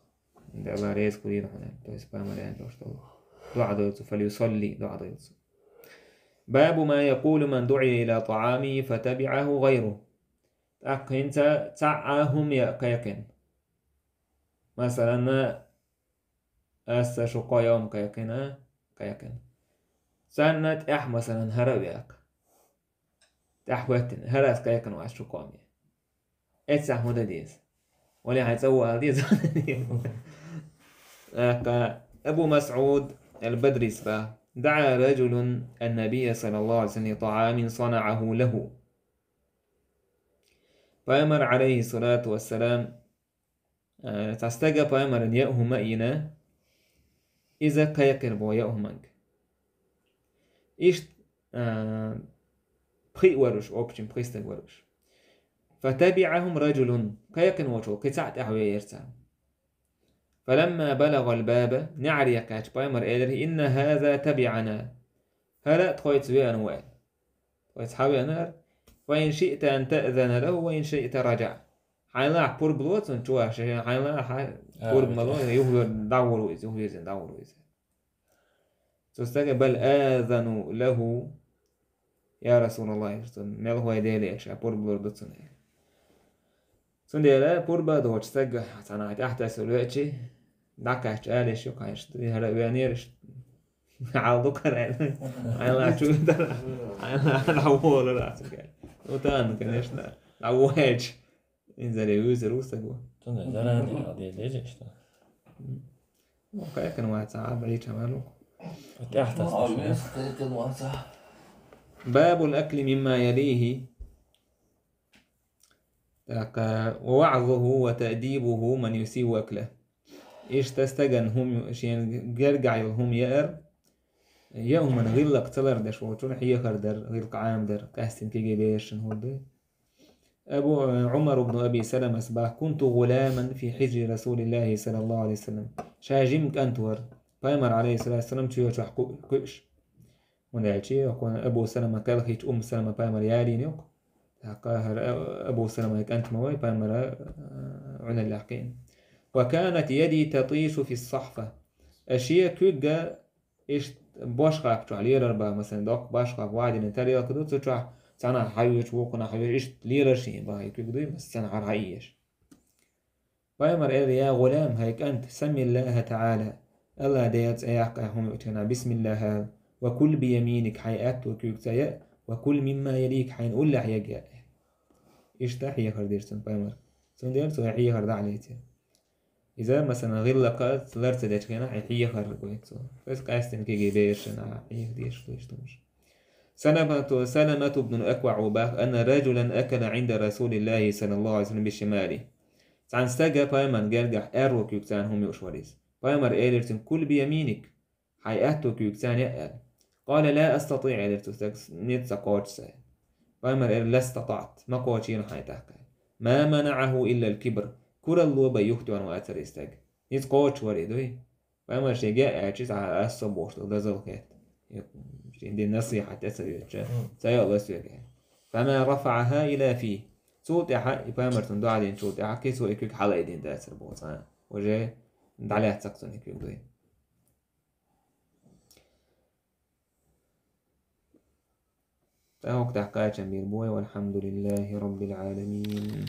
Дала реза хуьлийла хьуна. То есть, пайхамар аьлла долуш долу. ДоӀа дойла цо, «فليصلي», доӀа дойла цо. «باب ما يقول من دعي إلى طعامه فتبعه غيره». ТӀаккха хӀинца цхьаъ а хӀума яа кхайкхина. Масалан, аса шу кхо йома кхайкхина, кхайкхина. Царна тӀехь, масалан, хӀара а веаккха. ТӀехь хӀоьттина, хӀара ас кхайкхина вац шу кхо ме. Эццахь хӀун дан деза? Вале хьайн цӀа ву ала деза? ТӀаккха Абу МасӀуд ал-Бадрис боху: «دعا رجل النبي صلى الله عليه وسلم لطعام صنعه له». Пайхамар, алейхиссалату вассалам, Э, цхьа стага пайхамарна яа хӀума а йина, иза кхайкхира боху яа хӀуманга. Иштта, э, пхиъ вара уьш, общем, пхи стаг вара уьш. «فتبعهم رجل», кхайкхина волчул кхин цхьаъ тӀаьхьавеара царна. «فلما بلغ الباب», неӀаре кхаьчча пайхамар элира: «إن هذا تبعنا». ХӀара а тхоьца веана ву аьлла. Тхоьца хьан веана хӀара? «فإن شئت أن تأذن له وإن شئت رجع». Хьайн лахь пурба ло цунна чу ваша, хьайн лахь пурба ма ло, юхавер дӀагӀур ву иза, юхавирзина дӀагӀур ву иза. Цу стага: «بل آذن له يا رسول الله», мел хӀой Деле, ша пурба лур ду цунна. Цундела пурба а доцу стаг цхьанхьа тӀаьхьатесса веачи, дӀакхаьчча ала йиш ю кхайша, хӀара а веанера иштта. Хьал ду кара аьлла. Хьайн лахь чу витара. Хьайн лахь дӀаволара аса. Ну, тан, конечно, дӀавоьлча. Инзаре юзер усаго. Цунда заран дер а дер дежешта. Ну, кайкан ваца, а брича малу. Тяхта Обез кайкан ваца. باب الأكل مما يليه. Так, ووعظه وتأديبه من يسيء أكله. Иштта стаган хӀума, шен гергахь йолу хӀума яар, я хӀуман гӀиллакх ца лардеш волчун хьехар дар, гӀиллакх Ӏамадар, къаьстина кегий берашна хӀума ду. Абу Ӏумар ибн Аби Саламас бах: كنت غلاما في حجر رسول الله صلى الله عليه وسلم. Ша жима кӀант вара, пайхамар, алейхиссалату вассалам, чоь чохь кху-, кхуьуш. ХӀунда аьлча хӀокхуна Абу Салама кхелхийча, Умму Салама пайхамар ялийна юкъа. ТӀаккха хӀара Абу Салама кӀант ма вай, пайхамара Ӏуналлехь кхиъна. وكانت يدي تطيش في الصحفة. Аш шен куьг иштта бошхапа чохь лелар бах, масалан, доккха бошхапа вадина тарелка ду, цу чохь цхьанхьа хьайоьчу, вукхунахь хьайоьчу, иштта лелар шен бах, и куьг дуй, масалан, цхьанхьа хьаеш. Пайхамар элира: يا غلام, хӀай кӀант, سم الله تعالى, АллахӀ Делан цӀе яккха хӀума юучу хенахь, بسم الله ала, وكل بيمينك, хьайн аьтту куьйгаца яа, وكل مما يليك, хьайна уллехь егга яа. Иштта хьехар дира цунна пайхамар. Цундела цо хьехар дӀа а лецира. Иза, масалан, гӀиллакх лар ца дечу хенахь, хьехар гойту цо. Иза къаьстина кегий берашна хьеха дезаш ду иштта хӀумаш. سلمة، سلمة بن الأكوع бах: أن رجلا أكل عند رسول الله صلى الله عليه وسلم بشماله. Цхьана стага пайхамарна гергахь аьрру куьйгаца хӀума юуш вара иза. Пайхамар элира цуьнга: كل بيمينك, хьайн аьтту куьйгаца яа аьлла. قال: لا أستطيع, элира цу стага, низ ца кхочуш сан. Пайхамар элира: لا استطعت, ма кхочийна хьайн тӀаккха. ما منعه إلا الكبر, куралло бен юхатоьхна вацара и стаг. Низ кхочуш вара и дуй. Пайхамар шега яа аьлча, иза а ас со бохуш долу дозалла хетта. Шен дина насихьат тӀе ца оьцуш, ца йолу соьга. فما رفعها إلى فيه. Цул тӀаьхьа и пайхамар цунна дуьхьал динчул тӀаьхьа кхин цо и куьг хьалаайдина дацара боху цкъа. Уже дӀалаьцна цунна и куьг дуй. ТӀаккха кхачам бийр бу вай, والحمد لله رب العالمين.